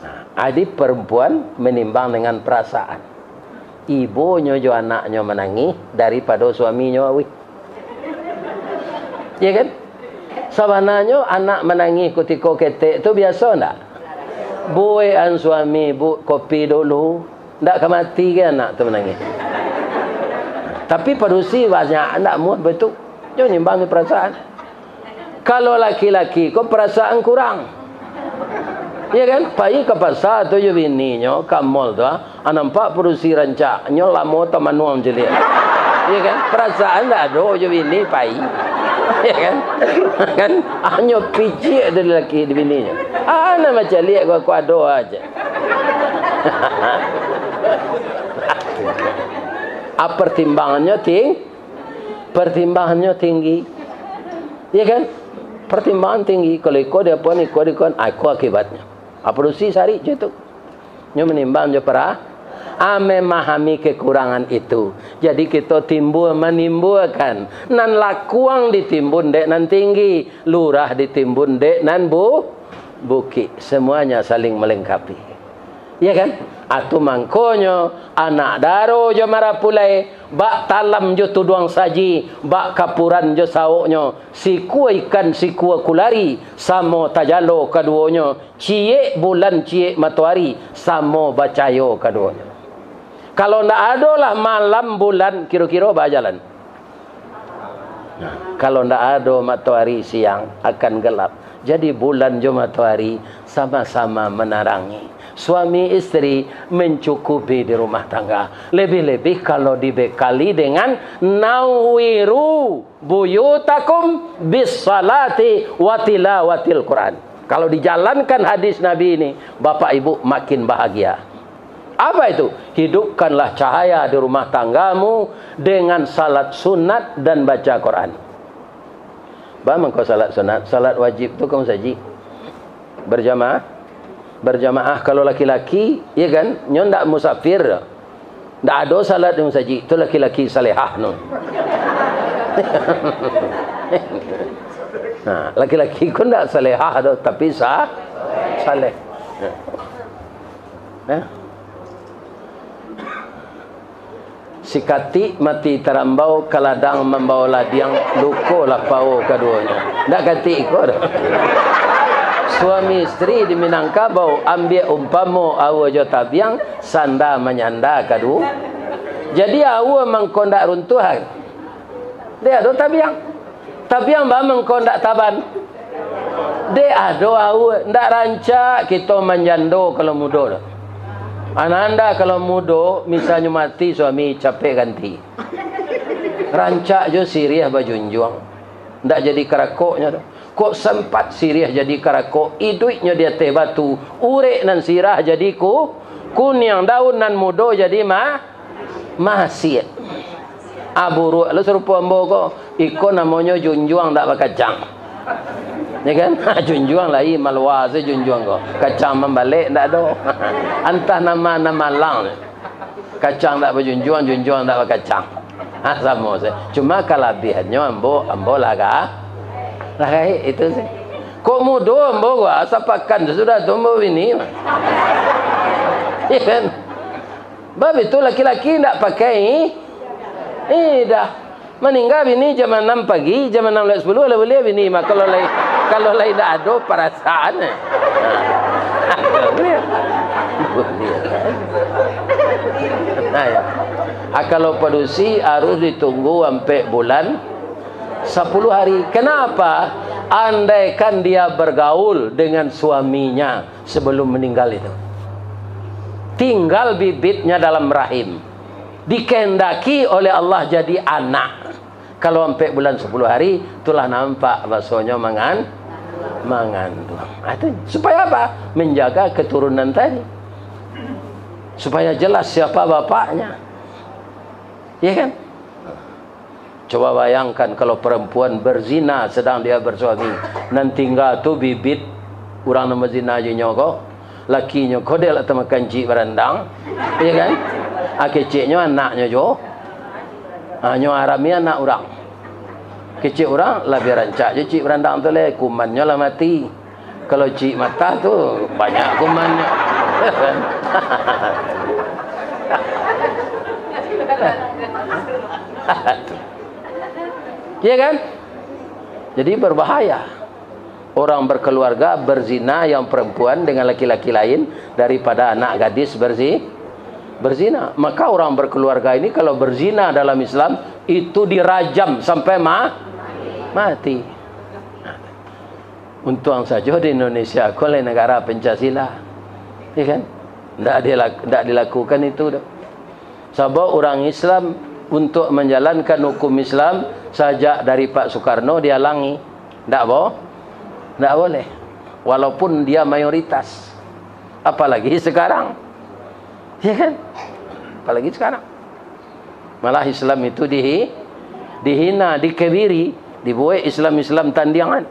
Nah, jadi perempuan menimbang dengan perasaan. Ibonyo jo anaknyo manangih daripado suaminyo awih. Ya kan? Sabananyo anak manangih kutiko ketek tu biaso ndak? "Buekan suami, Bu, kopi dulu." Ndak ka mati ka anak tu manangih. Tapi padusi banyak, ndak muah baitu. Nyo nimbang jo perasaan. Kalau laki-laki ko perasaan kurang. Ya kan? Pai ka pasa tu jo bininyo, ka mall tu, ah. Ah, nampak padusi rancak, nyo lamo tamanuang caliak. Ya kan? Perasaan ndak ado jo bini pai. Ya kan? Kan? Hanyo piciak dari laki di bininyo. Ah, nan macaliak ko, ko ado aja. Ah, pertimbangannyo ting-, pertimbangannyo tinggi. Ya kan? Pertimbangan tinggi. Kalau iko diapoan, iko diapoan, ah, iko akibatnyo. Ah, padusi sarik cak itu. Nyo manimbang jo para-, ah, memahami kekurangan itu. Jadi, kito timbua manimbuakan. Nan lakuang ditimbun dek nan tinggi, lurah ditimbun dek nan bu-, bukik. Semuanya saling melengkapi. Ya kan? Atu mangkonyo, anak daro jo marapulai, bak talam jo tuduang saji, bak kapuran jo saoknyo, sikua ikan, sikua kulari, samo tajalo kaduonyo, ciek bulan, ciek matoari, samo bacayo kaduonyo. Kalau ndak adolah malam bulan, kiro-kiro baa jalan? Kalau ndak ado matoari siang, akan gelap. Jadi bulan jo matoari sama-sama menerangi. Suami isteri mencukupi di rumah tangga. Lebih-lebih kalau dibekali dengan nawiru buyutakum bis salati wa tilawatil Quran. Kalau dijalankan hadis Nabi ini, bapak ibu makin bahagia. Apa itu? Hidupkanlah cahaya di rumah tanggamu dengan salat sunat dan baca Quran. Ba mangko salat sunat, salat wajib tu ka musajik. Berjamaah. Berjamaah kalau laki-laki, ya kan? Nyo ndak musafir. Ndak ado salat di musajik, tu laki-laki salehah no. Nah, laki-laki ko ndak salehah doh, tapi sa-, saleh. Nah. Sikatik mati tarambau, kaladang mambao ladiang, luko lah pao kaduonyo. Ndak katik iko doh. Suami isteri di Minangkabau, ambiak umpamo aua jo tabiang, sanda manyanda kadu-, jadi aua mangko ndak runtuah. Dek ado tabiang. Tabiang ba mangko ndak taban. Dek ado aua, ndak rancak kito manjando kalau mudo tu. Ananda kalau mudo, misalnyo mati suami, capek ganti. Rancak jo siriah bajunjuang. Ndak jadi karakoknyo tu. Kok sempat siriah jadi karakok, iduiknyo di ateh batu, urek nan sirah jadi ku-, kuniang, daun nan mudo jadi ma-, masiak. Ah, buruak lo sarupo ambo ko. Iko namonyo junjuang ndak bakacang. Ya kan? Junjuang lai malua se junjuang ko. Kacang mambalek ndak ado. Antah nama nan malang. Kacang ndak bajunjuang, junjuang ndak bakacang. Ha, samo se. Cuma kalabiahannyo ambo, ambo lah ga-, lah gaek itu se. Kok mudo ambo ko, sapakan sudah tu ambo bini. Ya kan? Bab itu laki-laki ndak pakai i-, idah. Maningga bini jam anam pagi, jam anam lewat sapuluah lah buliah bini mah. Kalau lai, kalau lai ndak ado parasaan, eh. Buliah. Buliah. Nah, ya. Ah, kalau padusi harus ditunggu ampek bulan sapuluh hari. Kenapa? Andaikan dia bergaul dengan suaminya sebelum meninggal itu. Tinggal bibitnya dalam rahim. Dikehendaki oleh Allah jadi anak. Kalau ampek bulan sapuluh hari, itulah nampak basonyo mangan-, mangandung. Ah, itu supaya apa? Menjaga keturunan tadi. Supaya jelas siapa bapaknya. Iya kan? Coba bayangkan kalau perempuan berzina sedang dia bersuami, nan tingga tu bibit urang nan berzina jo inyo ko, lakinyo ko dek lah tamakan cik barandang, iya kan? Ah, keceknyo anaknyo jo, ah, nyo arami anak urang. Kecek urang, labiah rancak jo cik barandang tu leh, kumannyo lah mati. Kalau cik matah tu, banyak kumannyo. Iya kan? Jadi berbahaya. Orang berkeluarga berzina yang perempuan dengan laki-laki lain daripada anak gadis berzi-, berzina. Maka orang berkeluarga ini kalau berzina dalam Islam, itu dirajam sampai ma-, mati. Untuang sajo di Indonesia ko lai nagara Pancasila. Iya kan? Ndak dilak-, ndak dilakukan itu doh. Sabab urang Islam untuak manjalankan hukum Islam sajak dari Pak Soekarno dialangi. Ndak bo-, ndak boleh. Walaupun dia mayoritas. Apalagi sekarang. Iya kan? Apalagi sekarang. Malah Islam itu dihi-, dihina, dikebiri, dibuek Islam-Islam tandiangan.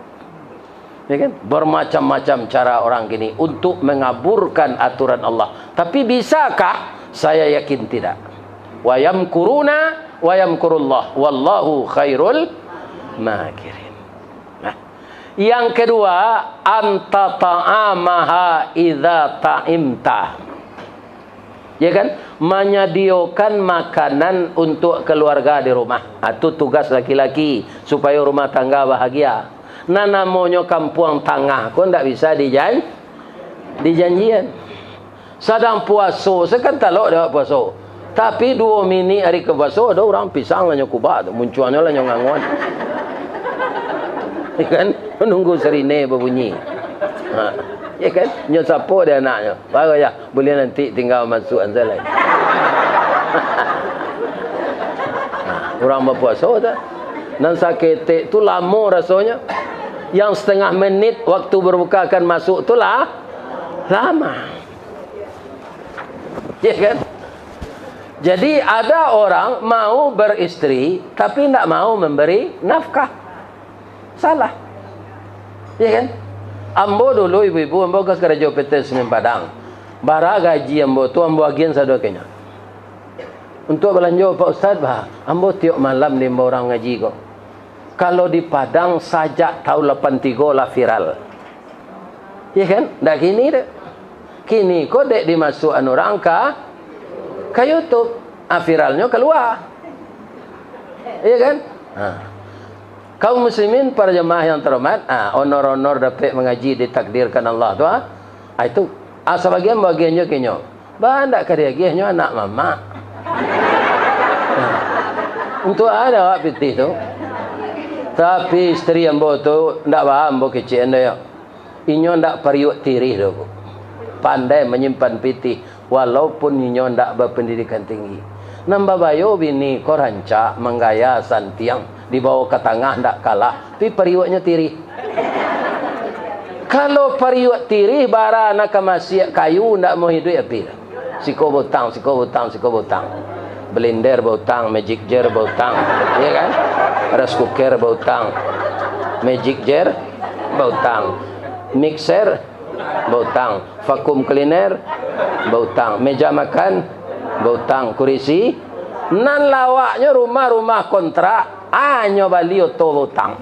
Ya kan? Bermacam-macam cara orang kini untuk mengaburkan aturan Allah. Tapi bisakah? Saya yakin tidak. Wa yamkuruna wa yamkurullah. Wallahu khairul makirin. Nah, yang kedua, anta ta'amaha idza ta'imta. Ya kan? Manyadiokan makanan untuk keluarga di rumah. Ah, tu tugas laki-laki, supayo rumah tangga bahagia. Nan namonyo kampuang tangah ko ndak bisa dijan-, dijanjian. Sadang puaso, sakan talok dek puaso. Tapi duo minik ari ka puaso, ado urang pisang lah nyo kubak tu, muncuangnyo lah nyo ngangon. Kan? Nunggu sirine babunyi. Ha. Ya kan? Nyo sapo dek anaknyo? Baru ya, buliah nanti tinggal masuak sajo lai. Ha, urang bapuaso tu. Nan saketek tu lamo rasonyo. Yang setengah menit waktu berbuka akan masuk tu lah lama. Ya kan? Jadi ada orang mau beristri tapi ndak mau memberi nafkah. Salah. Ya kan? Ambo dulu ibu-ibu, ambo ka karajo P T Semen Padang. Bara gaji ambo tu, ambo agiahan sado ka inyo. Untuak balanjo, Pak Ustaz, bah, ambo tiok malam diimbau urang ngaji ko. Kalau di Padang sajak tahun lapan tigo lah viral. Ya kan? Ndak kini dek. Kini ko dek dimasuakan urang ka, ka YouTube. Ah, viralnyo kalua. Ya kan? Ha. Kaum muslimin, para jamaah yang terhormat, ah, honor-honor dapek mangaji ditakdirkan Allah tu, ah. Ah, itu, ah, sabagian bagian jo kinyo. Ba, ndak ka diagiah nyo anak mamak. Nah, untuak a awak pitih tu? Tapi istri ambo tu ndak ba ambo kecek ando yo. Inyo ndak pariuak tirih doh, Bu. Pandai manyimpan pitih, walaupun inyo ndak bapandidikan tinggi. Nan babayo bini ko rancak, manggaya, santiang, dibawo ka tangah ndak kalah, tapi pariuaknyo tirih. Kalau pariuak tirih, bara nan ka masiak kayu, ndak mau iduik api doh. Siko bautang, siko bautang, siko bautang. Blender bautang, magic jar bautang, ya kan? Rice cooker bautang, magic jar bautang, mixer bautang, vacuum cleaner bautang, meja makan bautang, kurisi, nan lawaknyo rumah-rumah kontrak, anyo bali oto bautang.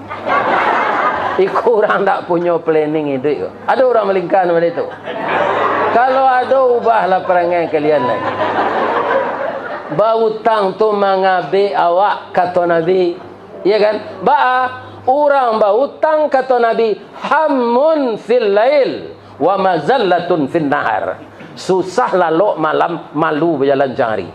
Iko urang ndak punyo planning iduik ko. Ado urang malingka nan model tu? Kalau ado, ubahlah parangai kalian lai. Bautang tu mangabek awak, kato Nabi. Iya kan? Baa, urang bautang, kato Nabi, hammun fil lail wa mazallatun fin nahar. Susah lalok malam, malu bajalan siang hari.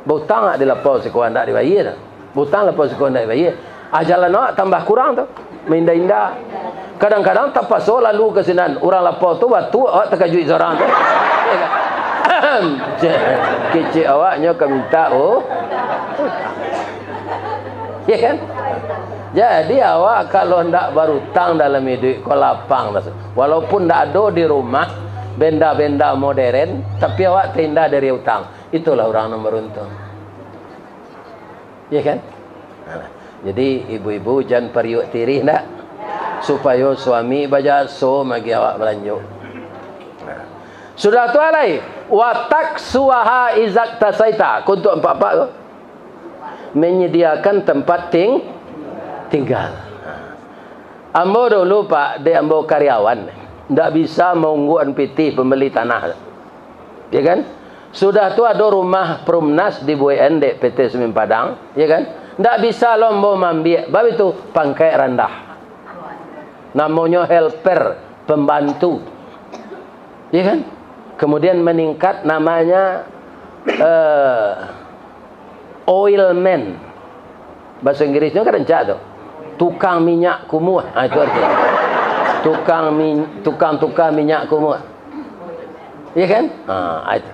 Bautang awak di lapau siko ndak dibayia. Bautang lapau siko ndak dibayia. Ajalan awak tambah kurang tu. Mainda-inda. Kadang-kadang tapaso lalu ka sinan. Urang lapau tu batuk, awak takajuik surang tu. Kecek awaknyo ka minta, oh. Ya kan? Jadi awak kalau ndak barutang dalam iduik ko lapang dah. Walaupun ndak ado di rumah benda-benda modern, tapi awak terindah dari utang. Itulah urang nan baruntung. Ya kan? Nah, jadi ibu-ibu jan pariuak tirih ndak? Supayo suami bajaso magi awak balanjo. Nah. Sudah tu alai, watak suaha izak tasaita. Kuntuk apak-apak tu. Menyediakan tempat ting-, tinggal. Ambo dulu, Pak, dek ambo karyawan, ndak bisa maungguan pitih pambali tanah. Ya kan? Sudah tu ado rumah Perumnas dibuekan dek P T Semen Padang, ya kan? Ndak bisa lo ambo maambiak, bab itu pangkaik randah. Namonyo helper, pembantu. Ya kan? Kemudian meningkat namanya, eh, oil man. Bahasa Inggrisnya kan rancak tu. Tukang minyak kumuah. Ha, itu artinya. Tukang min-, tukang-tukang minyak kumuah. Ya kan? Ha, itu.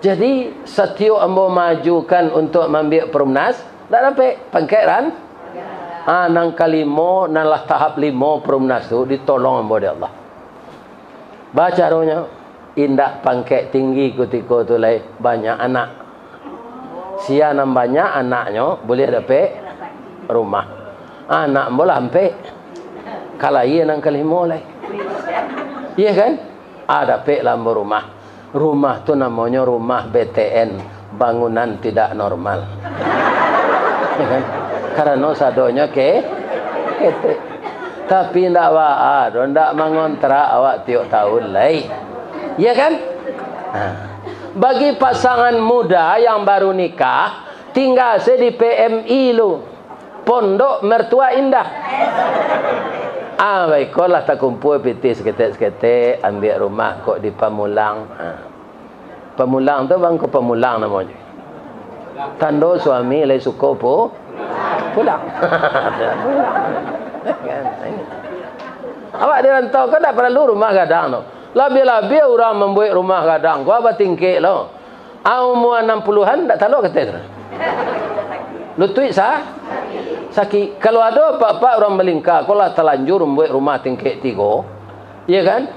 Jadi, satiok ambo maajukan untuak maambiak Perumnas, ndak dapek pangkek ran-, ah, nan kalimo, nan lah tahap limo Perumnas tu ditolong ambo dek Allah. Bacaronyo, indak pangkek tinggi kutiko tu lai, banyak anak. Sia nan banyak anaknyo, buliah dapek rumah. Anak ambo lah ampek. Ka lahia nan kalimo lai. Iya kan? Ah, dapeklah ambo rumah. Rumah tu namonyo rumah B T N, bangunan tidak normal. Ya kan? Karano sadonyo ke-, ketek. Tapi ndak baa doh, ndak mangontrak awak tiok tahun lai. Ya kan? Nah. Bagi pasangan muda yang baru nikah, tingga se di P M I lu. Pondok Mertua Indah. Ah, baikolah takumpua pitih saketek-saketek, ambiak rumah kok di Pamulang. Ah. Pamulang tu bangko Pamulang namonyo. Tando suami lai suko pu-, Pulang. Pulang. Kan, ini. Awak di rantau kan ndak paralu rumah gadang tu. Labiah-labiah urang mambuek rumah gadang ko batingkek lo. Ah, umua anam puluahan ndak talok kato tu. Lutuik sa-, sakik. Kalau ado apak-apak urang Balingka ko lah talanjua mambuek rumah tingkek tigo, iya kan?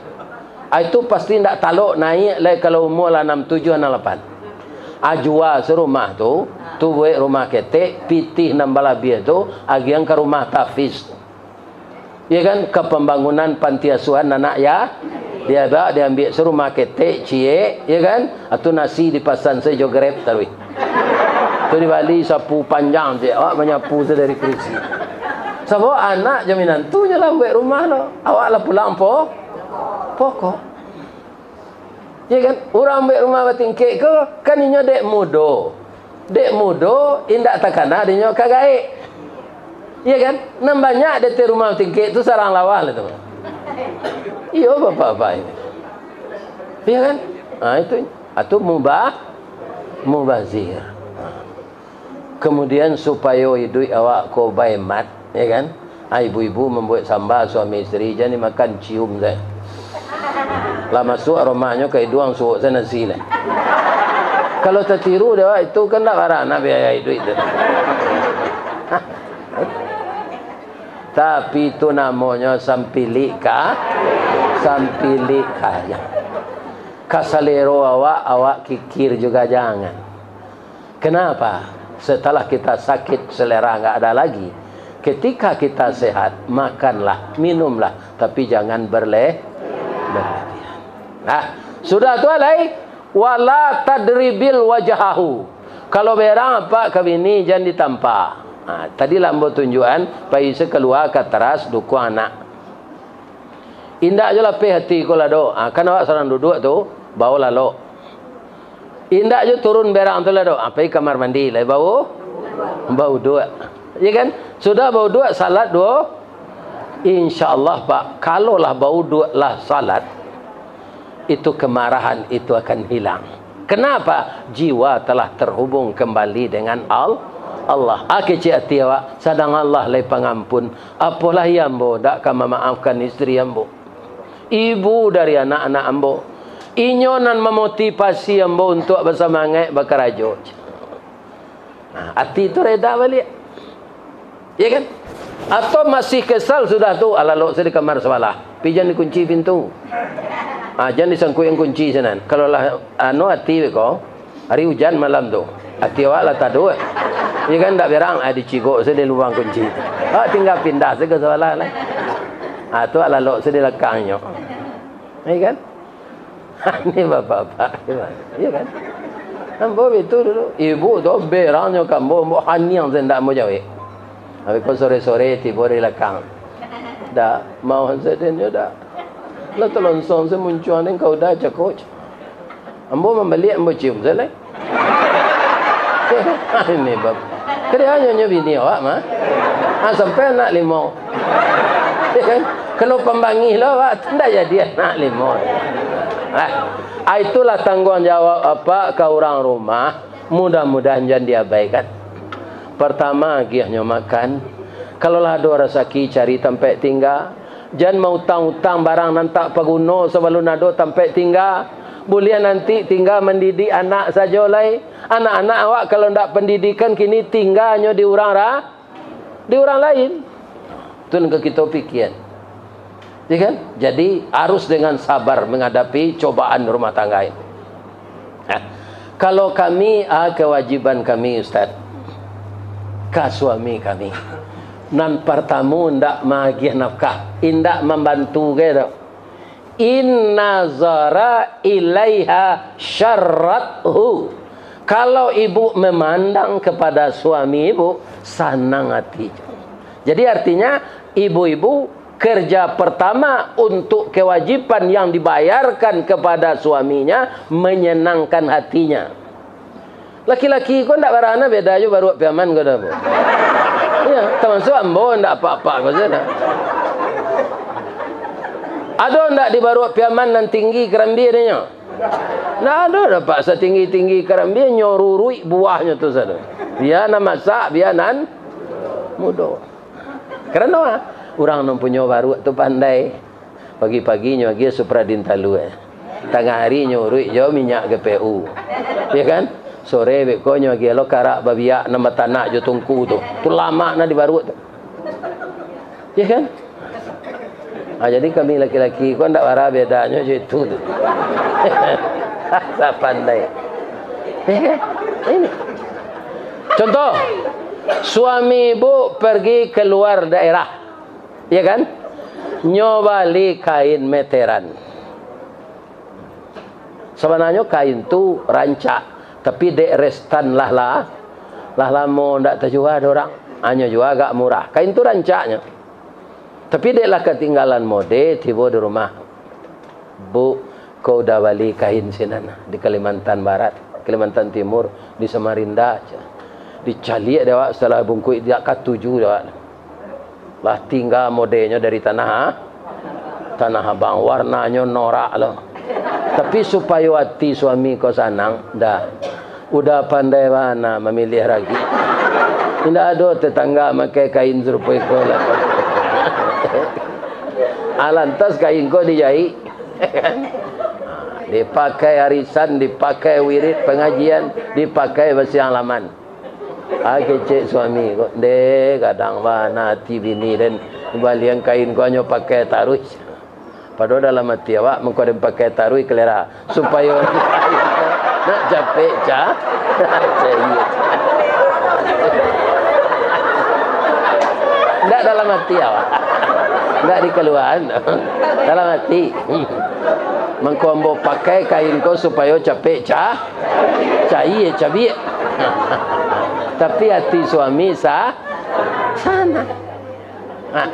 Ah, itu pasti ndak talok naiak lai kalau umua lah anam tujuah, anam lapan. Ah, jua se rumah tu, tu buek rumah ketek, pitih nan balabiah tu, agiah ka rumah tahfiz. Iya kan? Ka pambangunan panti asuhan anak ya-, dia ba-, diambiak se rumah ketek, ciek, iya kan? Atu nasi dipasan se jo Grab taruih. Tu dibali sapu panjang, ciek, awak manyapu se dari kurisi. Sabab anak jo minantu nyo lah buek rumah lo. Awak lah pulang po-, pokok. Ya kan? Urang buek rumah batingkek ko, kan inyo dek mudo. Dek mudo, indak takana dek inyo ka gaek. Ya kan? Nan banyak di ateh rumah batingkek tu sarang lawa lah tu. Iyo, bapak-bapak ini. Ya kan? Ah, itu. Atu mubah, mubazir. Kemudian, supayo iduik awak ko bahemat, ya kan? Ah, ibu-ibu mambuek samba suami isteri, jan dimakan, cium sajo. Lah masuak aromanyo ka iduang, suok sajo nasi lah. Kalau tatiru dek awak, itu kan ndak barana biaya iduik tu. Tapi itu namonyo sampilik ka-, sampilik kaya. Ka salero awak, awak kikir juga jangan. Kenapa? Setelah kita sakit, selera nggak ada lagi. Ketika kita sehat, makanlah, minumlah, tapi jangan berle-, berlebihan. Nah, sudah tu alai, wala tadribil wajahahu. Kalau berang apak ka bini, jan ditampa. Nah, tadi lah ambo tunjuakan, pai se kalua ka taras dukuang anak. Indak jo lapeh ati ko lah doh. Ah, kan awak sadang duduak tu, bau lalok. Indak jo turun berang tu lah doh. Ah, pai kamar mandi lai bau, bauduak. Ya kan? Sudah bauduak, salat duo. Insya Allah, Pak, kalau lah bauduak, lah salat, itu kemarahan itu akan hilang. Kenapa? Jiwa telah terhubung kembali dengan Al-, Allah. Ah, kecek ati awak, sadang Allah lai pangampun. Apolah iyo ambo dak ka mamaafkan isteri ambo, ibu dari anak-anak ambo. Inyo nan mamotivasi ambo untuak basamangaik bakarajo. Nah, ati tu reda baliak. Ya kan? Atau masih kesal sudah tu, alalok sajo di kamar sabalah. Tapi jan dikunci pintu. Ah, jan disangkuik kunci sinan. Kalau lah, anu, ati beko, hari ujan malam tu, ati awak lah taduak. Ya kan, ndak berang, ah, dicigok sajo di lubang kunci. Awak tingga pindah sajo ka sabalah lah. Ah, tu alalok sajo di lakangnyo. Ya kan? Ini bapak-bapak, gimana? Ya kan? Ambo itu dulu. Ibu tu berangnyo ka ambo, ambo haniang sajo ndak ambo jawek. Habis ko sore-sore tibo di lakang. Dak mau sadonyo dak. Lah talonsong sajo muncuang den ka uda cako. Ambo mambaliak, ambo cium sajo lai. Ini bab. Kadianyo nyo bini awak mah. Ah, sampai anak limo. Ya kan? Kalau pambangih lo awak, ndak jadi anak limo. Ah, ah, itulah tangguang jawab apak ka urang rumah. Mudah-mudahan jan diabaikan. Partamo, agiahnyo makan. Kalau lah ado rasaki, cari tampek tingga. Jan mautang-utang barang nan tak paguno sabalun ado tampek tingga. Buliah nanti tingga mandidik anak sajo lai. Anak-anak awak kalau ndak pandidikan kini tingganyo di urang ra-, di urang lain. Tu nan ka kito pikian. Ya kan? Jadi, harus dengan sabar menghadapi cobaan rumah tangga ini. Nah, kalau kami, ah, kewajiban kami, Ustaz, ka suami kami. Nan partamo, indak maagiah nafkah, indak mambantu gai tu. In nazara ilaiha syarrathu. Kalau ibu memandang kepada suami ibu, sanang hati. Jadi artinya, ibu-ibu kerja pertama untuk kewajiban yang dibayarkan kepada suaminya, menyenangkan hatinya. Laki-laki ko ndak barana beda jo baruak Piaman ko doh, Bu. Ya, termasuk ambo ndak apak-apak ko sajo. Ado ndak di baruak Piaman nan tinggi karambia dinyo? Ndak ado dapek satinggi-tinggi karambia, nyo ruruik buahnyo tu sajo. Bia nan masak, bia nan mudo. Karano, ah, urang nan punyo baruak tu pandai. Pagi-pagi nyo agiah Supradin talua. Tangah ari nyo uruik jo minyak G P U. Ya kan? Sore beko nyo agiah lo karak babiak nan batanak jo tungku tu. Tu lamak nan dibaruak tu. Ya kan? Ah, jadi kami laki-laki ko ndak bara bedanyo jo itu tu. Asa pandai. Ya kan? Ini. Contoh, suami ibu pergi keluar daerah. Ya kan? Nyo bali kain meteran. Sabananyo kain tu rancak, tapi dek restan lah, lah, lah lamo ndak tajua dek urang. Hanyo jua agak murah. Kain tu rancaknyo. Tapi dek lah katinggalan mode, tibo di rumah. "Bu, ko udah bali kain sinan di Kalimantan Barat, Kalimantan Timur, di Samarinda," cak. Dicaliak dek awak, setelah bungkuik, dak katuju dek awak. Lah tingga modenyo dari tanah, Tanah Abang, warnanyo norak lo. Tapi supayo ati suami ko sanang, dah. Udah pandai bana mamiliah ragi. Indak ado tetangga makai kain sarupo iko lah. Ah, lantas kain ko dijaik. Dipakai arisan, dipakai wirid pangajian, dipakai basiang laman. Ah, kecek suami ko, "Ndeh, gadang bana ati bini den, balian kain ko hanyo pakai taruih." Padahal dalam ati awak, mangko den pakai taruih kalera, supayo nak capek ca-, caiak. Ndak dalam ati awak. Ndak dikaluaan. Dalam ati. Mangko ambo pakai kain ko supayo capek ca-, caiak, cabiak. Tapi ati suami sa-, sanang. Nah,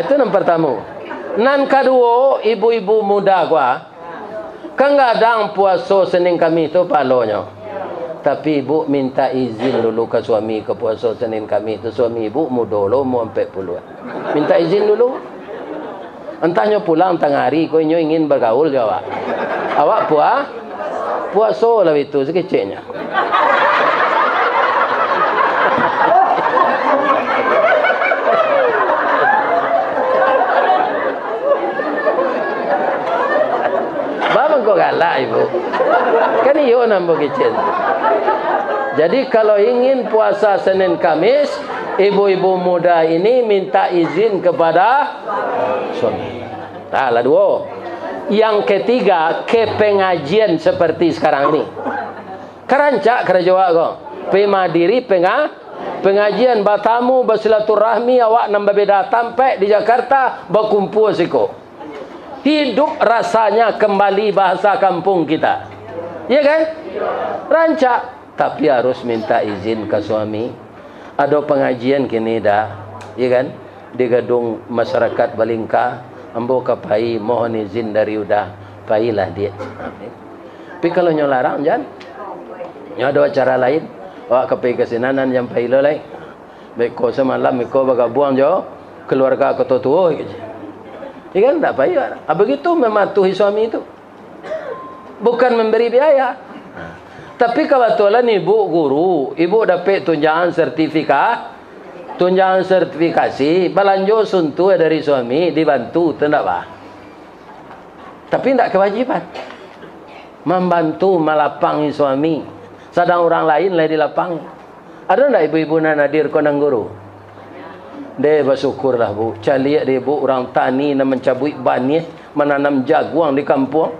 itu nan partamo. Nan kaduo, ibu-ibu muda ko, ah, kan gadang puaso Senin Kamih tu pahalonyo. Tapi ibu minta izin dulu ka suami ka puaso Senin Kamih tu. Suami ibu mudo lo, umua ampek puluah. Minta izin dulu. Antah nyo pulang tangah ari ko, inyo ingin bagaul jo awak. Awak pua-, puaso lah itu sakeceknyo. Baa mangko galak, Ibu? Kan iyo nan bukicin. Jadi, kalau ingin puasa Senin Kamis, ibu-ibu muda ini minta izin kepada suami. Nah, lah duo. Yang ketiga, ke pengajian seperti sekarang ini. Kan rancak karajo awak ko. Pai madiri penga-, pengajian, batamu, basilaturahmi, awak nan babeda tampek di Jakarta, bakumpua siko. Hidup rasanya kembali, bahasa kampung kita. Iya kan? Rancak, tapi harus minta izin ka suami. Ado pangajian kini dah, iya kan? Di gedung masyarakat Balingka, ambo ka pai, mohon izin dari uda, pailah, Diak. Tapi kalau nyo larang, jan. Nyo ado acara lain, awak ka pai ka sinan, jan pai lo lai. Beko samalam beko bagabuang jo kaluarga Koto Tuo, gitu. Iya kan, ndak pai. Ah, begitu mematuhi suami tu. Bukan memberi biaya. Tapi kabatulan ibu guru, ibu dapek tunjangan sertifika-, tunjangan sertifikasi, balanjo suntuah dari suami, dibantu, tu ndak, bah? Tapi ndak kewajiban. Mambantu malapangi suami, sadang urang lain lai dilapangi. Ado ndak ibu-ibu nan hadir ko nan guru? Deh, basyukurlah, Bu. Caliak deh, Bu, urang tani nan mancabuik baniah, mananam jaguang di kampuang.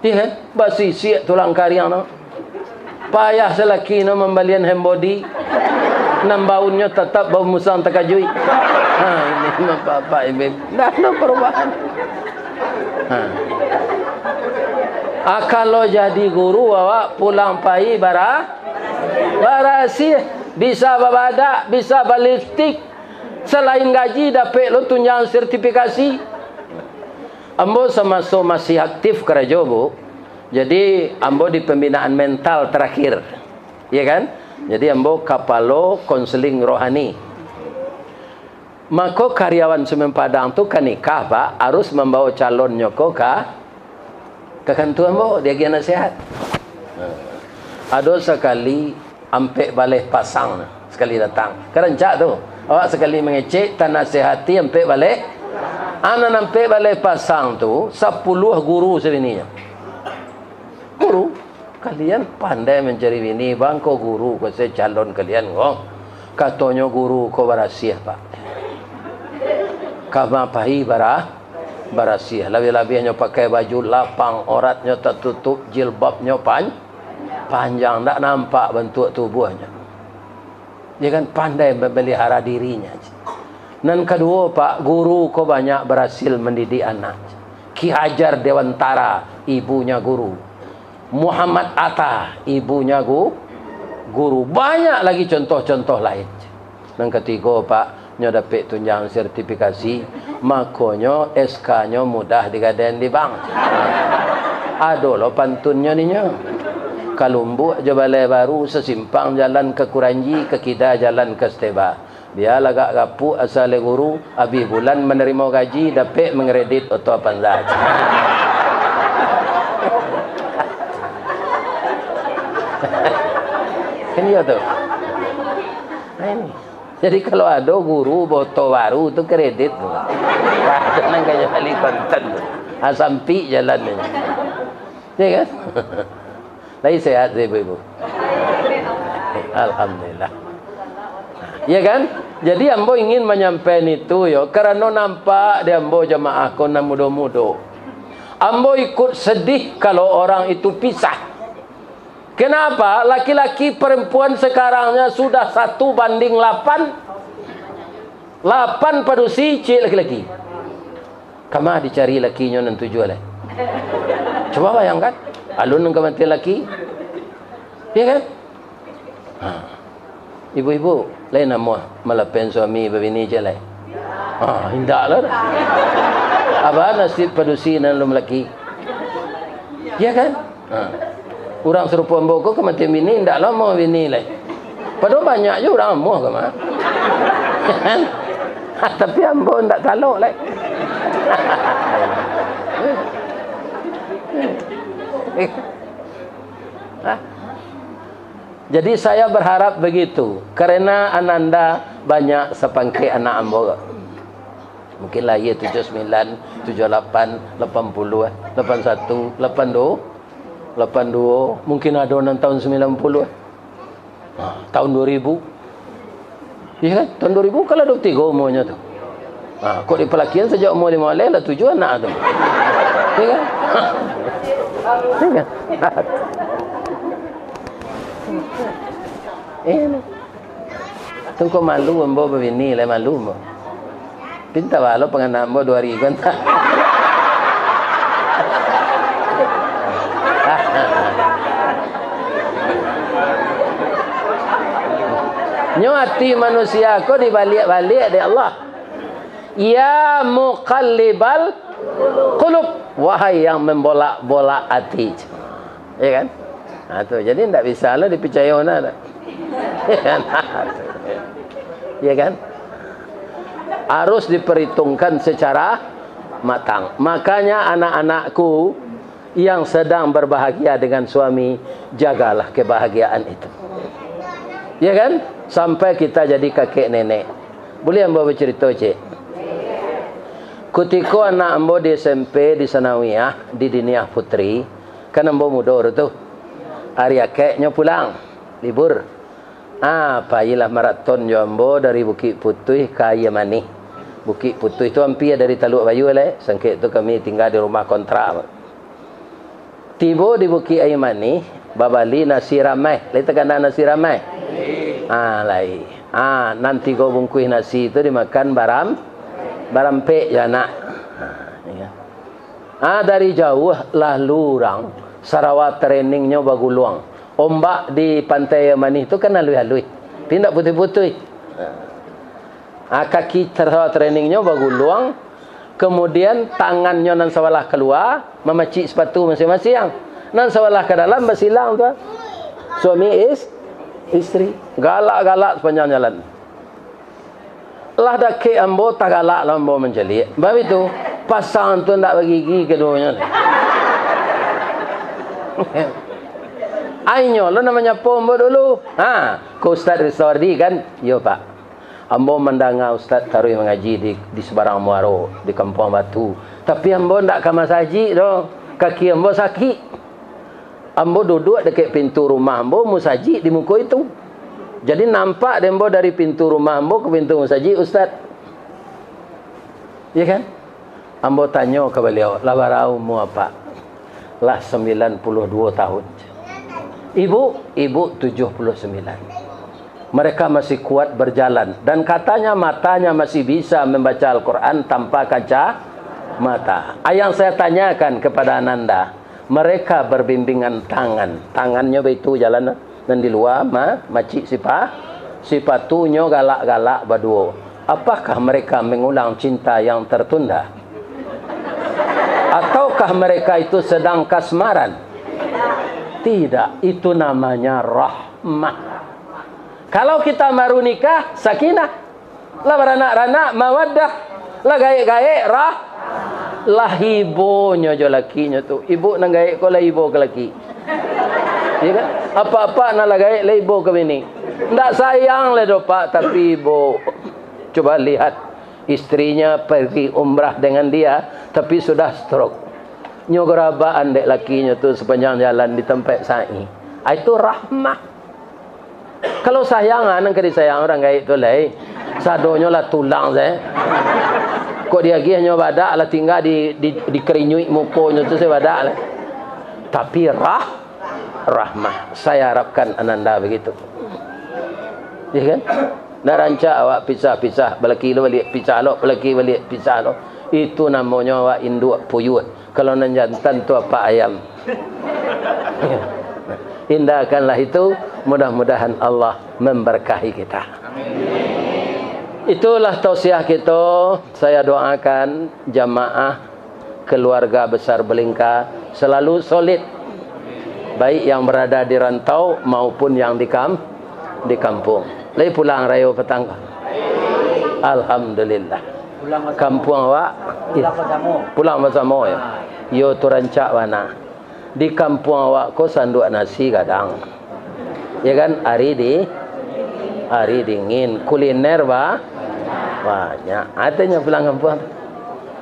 Iya kan? Basisiak tulang kariang tu. Payah salaki no mambalian hand body, nan baunnyo tatap bau musang takajuik. Ha, ini mah bapak ibu. Ndak ado parubahan. Ha. Ah, kalau jadi guru, awak pulang pai bara-, barasiah, bisa babadak, bisa balipstik. Salain gaji, dapek lo tunjangan sertifikasi. Ambo samaso masih aktif karajo, Bu, jadi ambo di pembinaan mental terakhir, iya kan? Jadi ambo kapalo konseling rohani. Mako karyawan Semen Padang tu ka nikah, Pak, harus mambawa calonnyo ko ka, ka kantua ambo, diagiah nasihat. Ado sakali ampek baleh pasang, sakali datang. Kan rancak tu. Awak sakali mangecek, tanasehati ampek baleh. Anan ampek baleh pasang tu, sapuluah guru sabininyo. Guru, kalian pandai mancari bini, bang, ko guru ko se calon kalian ko. Katonyo guru ko barasiah, Pak. Kama pai bara-, barasiah. Labiah-labiahnyo pakai baju lapang, auratnyo tatutup, jilbabnyo pan-, panjang, ndak nampak bantuak tubuahnyo. Dia kan pandai memelihara dirinya. Nan kaduo, Pak, guru ko banyak berhasil mendidik anak. Ki Hajar Dewantara, ibunya guru. Muhammad Atta, ibunya gu-, guru. Banyak lagi contoh-contoh lain. Nan katigo, Pak, nyo dapek tunjangan sertifikasi, makonyo S K-nyo mudah digadaian di bank. Ado lo pantunnyo ninyo. Ka Lumbuk jo Balai Baru, sasimpang jalan ka Kuranji, ka kida jalan ka Steba. Bia lagak gapuak asa le guru, abih bulan manarimo gaji, dapek mangredit oto Avanza. Kan iyo tu. Nah, ini. Jadi, kalau ado guru boto baru tu, kredit tu. Ado nan ka bali kontan tu. Ah, sampik jalan tu. Ya kan? Lai sehat tu, ibu-ibu? Alhamdulillah. Ya kan? Jadi, ambo ingin manyampaian itu, yo, karano nampak di ambo jamaah ko nan mudo-mudo. Ambo ikut sedih kalau orang itu pisah. Kenapa? Laki-laki perempuan sekarangnya sudah satu banding lapan. Lapan padusi, ciek laki-laki. Kama dicari lakinyo nan tujuah lai? Cubo bayangkan, alun nan kamatian laki. Ya kan? Ha. Ibu-ibu, lai namuah malapen suami babini ciek lai? Ha, indak lah dah. Apo nasib padusi nan alun balaki? Ya kan? Ha. Urang sarupo ambo ko kamatian bini, indak lo amuah bini lai. Padahal banyak juo urang amuah ko mah. Ha, tapi ambo indak talok lai. Ha? Jadi, saya berharap begitu, karena ananda banyak sapangkek anak ambo. Mungkin lahia tujuah sambilan, tujuah lapan, lapan puluah, eh, lapan satu, lapan dua, lapan dua, mungkin ado nan tahun sambilan puluah, eh. Ha, tahun dua ribu. Iya kan? Tahun dua ribu kan lah dua puluh tiga umurnyo tu. Ha, kok dipalakian sajak umur limo baleh lah tujuah anak tu. Iya kan? Iya kan? Eh, ni. Tu kok malu ambo babini, lai malu ambo. Pinta balo pangana ambo duo hari ko antah. Nyo ati manusia ko dibaliak-baliak dek Allah. Ya muqallibal qulub, wahai yang membolak-bolak ati. Ya kan? Ha, tu. Jadi, ndak bisa lah dipicayo nah, dah. Ya kan? Ya kan? Harus diperhitungkan secara matang. Makanya, anak-anakku yang sedang berbahagia dengan suami, jagalah kebahagiaan itu. Ya kan? Sampai kita jadi kakek nenek. Buliah ambo bacarito, cek? Kutiko anak ambo di S M P, di Sanawiyah, di Diniah Putri, kan ambo mudo tu. Ari akeknyo pulang, libur. Ah, pailah maraton jo ambo dari Bukik Putuih ka Aia Manih. Bukik Putuih tu ampia dari Taluak Bayua lai, sangkek tu kami tingga di rumah kontrak. Tibo di Bukik Aia Manih, babali nasi rameh. Lai takana nasi rameh? Ah, lai. Ah, nan tigo bungkuih nasi tu dimakan baram-, barampek jo anak. Ah, iya. Ah, dari jauah lalu urang, sarawa treningnyo baguluang. Ombak di Pantai Aia Manih tu kan aluih-aluih. Tapi indak putuih-putuih. Ah, kaki sarawa treningnyo baguluang, kemudian tangannyo nan sabalah kalua, mamacik sapatu masiang-masiang. Nan sabalah ka dalam basilang tu, suami is-, istri. Galak-galak sapanjang jalan. Lah dakek ambo, tagalak lah ambo mancaliak. Bab itu, pasang tu ndak bagigi kaduonyo. Ainyo lo nan manyapo ambo dulu. Ha, ko Ustaz Ristawardi kan? Iyo, Pak. Ambo mandanga Ustaz taruih mangaji di, di Sabarang Muaro, di Kampuang Batu. Tapi ambo ndak ka masajik doh. Kaki ambo sakik. Ambo duduak dakek pintu rumah ambo, musajik di muko itu. Jadi nampak dek ambo dari pintu rumah ambo ka pintu musajik, Ustaz. Ya kan? Ambo tanyo ka baliau, "Lah bara umua, Pak?" "Lah sambilan puluah duo tahun." "Ibu?" "Ibu tujuh puluh sambilan." Mereka masih kuat berjalan, dan katanya matanya masih bisa membaca Al-Quran tanpa kacamata. Ah, yang saya tanyakan kepada Ananda, mereka berbimbingan tangan. Tangannyo baitu jalan, nan di lua ma-, macik sipa-, sipatunyo galak-galak baduo. Apakah mereka mengulang cinta yang tertunda? Ataukah mereka itu sedang kasmaran? Tidak, itu namanya rahmah. Kalau kita baru nikah, sakinah. Lah baranak-ranak, mawaddah. Lah gaek-gaek, rah-, lah ibonyo jo lakinyo tu. Ibu nan gaek ko lah ibo ka laki. Ya kan? Apak-apak nan lah gaek lah ibo ka bini. Ndak sayang lah doh, Pak, tapi ibo. Coba lihat, istrinya pergi umrah dengan dia, tapi sudah stroke. Nyo garabaan dek lakinyo tu sapanjang jalan di tampek sa'i. Ah, itu rahmah. Kalau sayang, ah, nan ka disayang urang gaek tu lai. Sadonyo lah tulang sae. Kok diagiahnyo badak lah tingga di, di, dikarinyuik mukonyo tu sae badak lah. Tapi rah-, rahmah. Saya harapkan Ananda begitu. Ya kan? Ndak rancak awak pisah-pisah, balaki lo baliak pisah lo, balaki baliak pisah lo. Itu namonyo awak induak puyuh. Kalau nan jantan tu apak ayam. Hindakanlah itu, mudah-mudahan Allah memberkahi kita. Itulah tausiah kito. Saya doakan jamaah keluarga besar Belingka selalu solid, baik yang berada di rantau maupun yang di kam-, di kampung. Lai pulang rayo patang ko? Alhamdulillah. Pulang basamo. Kampuang awak? Pulang basamo. Pulang basamo, yo. Ah. Yo, tu rancak bana. Di kampuang awak ko sanduak nasi gadang. Ya kan? Ari di-, ari dingin. Kuliner ba-, banyak. Atanyo pulang kampuang.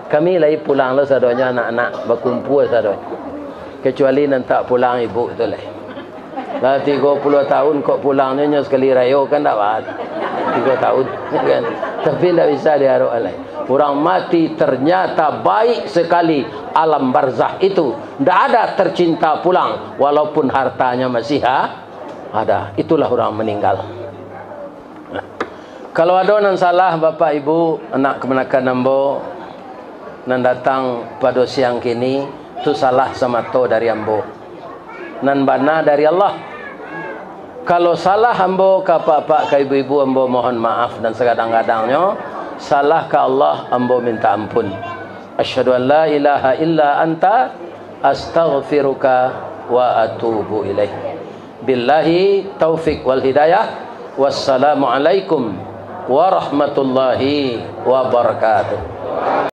Kami lai pulang lo sadonyo anak-anak, bakumpua sadonyo. Kecuali nan tak pulang ibu tu lai. Lah tigo puluah tahun kok pulangnyo nyo sakali rayo kan ndak ba-, tigo tahun, kan? Tapi ndak bisa diarok lai. Urang mati ternyata baik sekali alam barzah itu. Ndak ada tercinta pulang, walaupun hartanya masih ha-, ada. Itulah urang meninggal. Kalau ado nan salah, Bapak Ibu, anak kamanakan ambo, nan datang pado siang kini, tu salah samato dari ambo. Nan bana dari Allah. Kalau salah ambo ka apak-apak, ka ibu-ibu, ambo mohon maaf, dan sagadang-gadangnyo salah ka Allah, ambo minta ampun. Asyhadu an la ilaha illa anta, astaghfiruka wa atubu ilaik. Billahi taufik wal hidayah. Wassalamualaikum warahmatullahi wabarakatuh.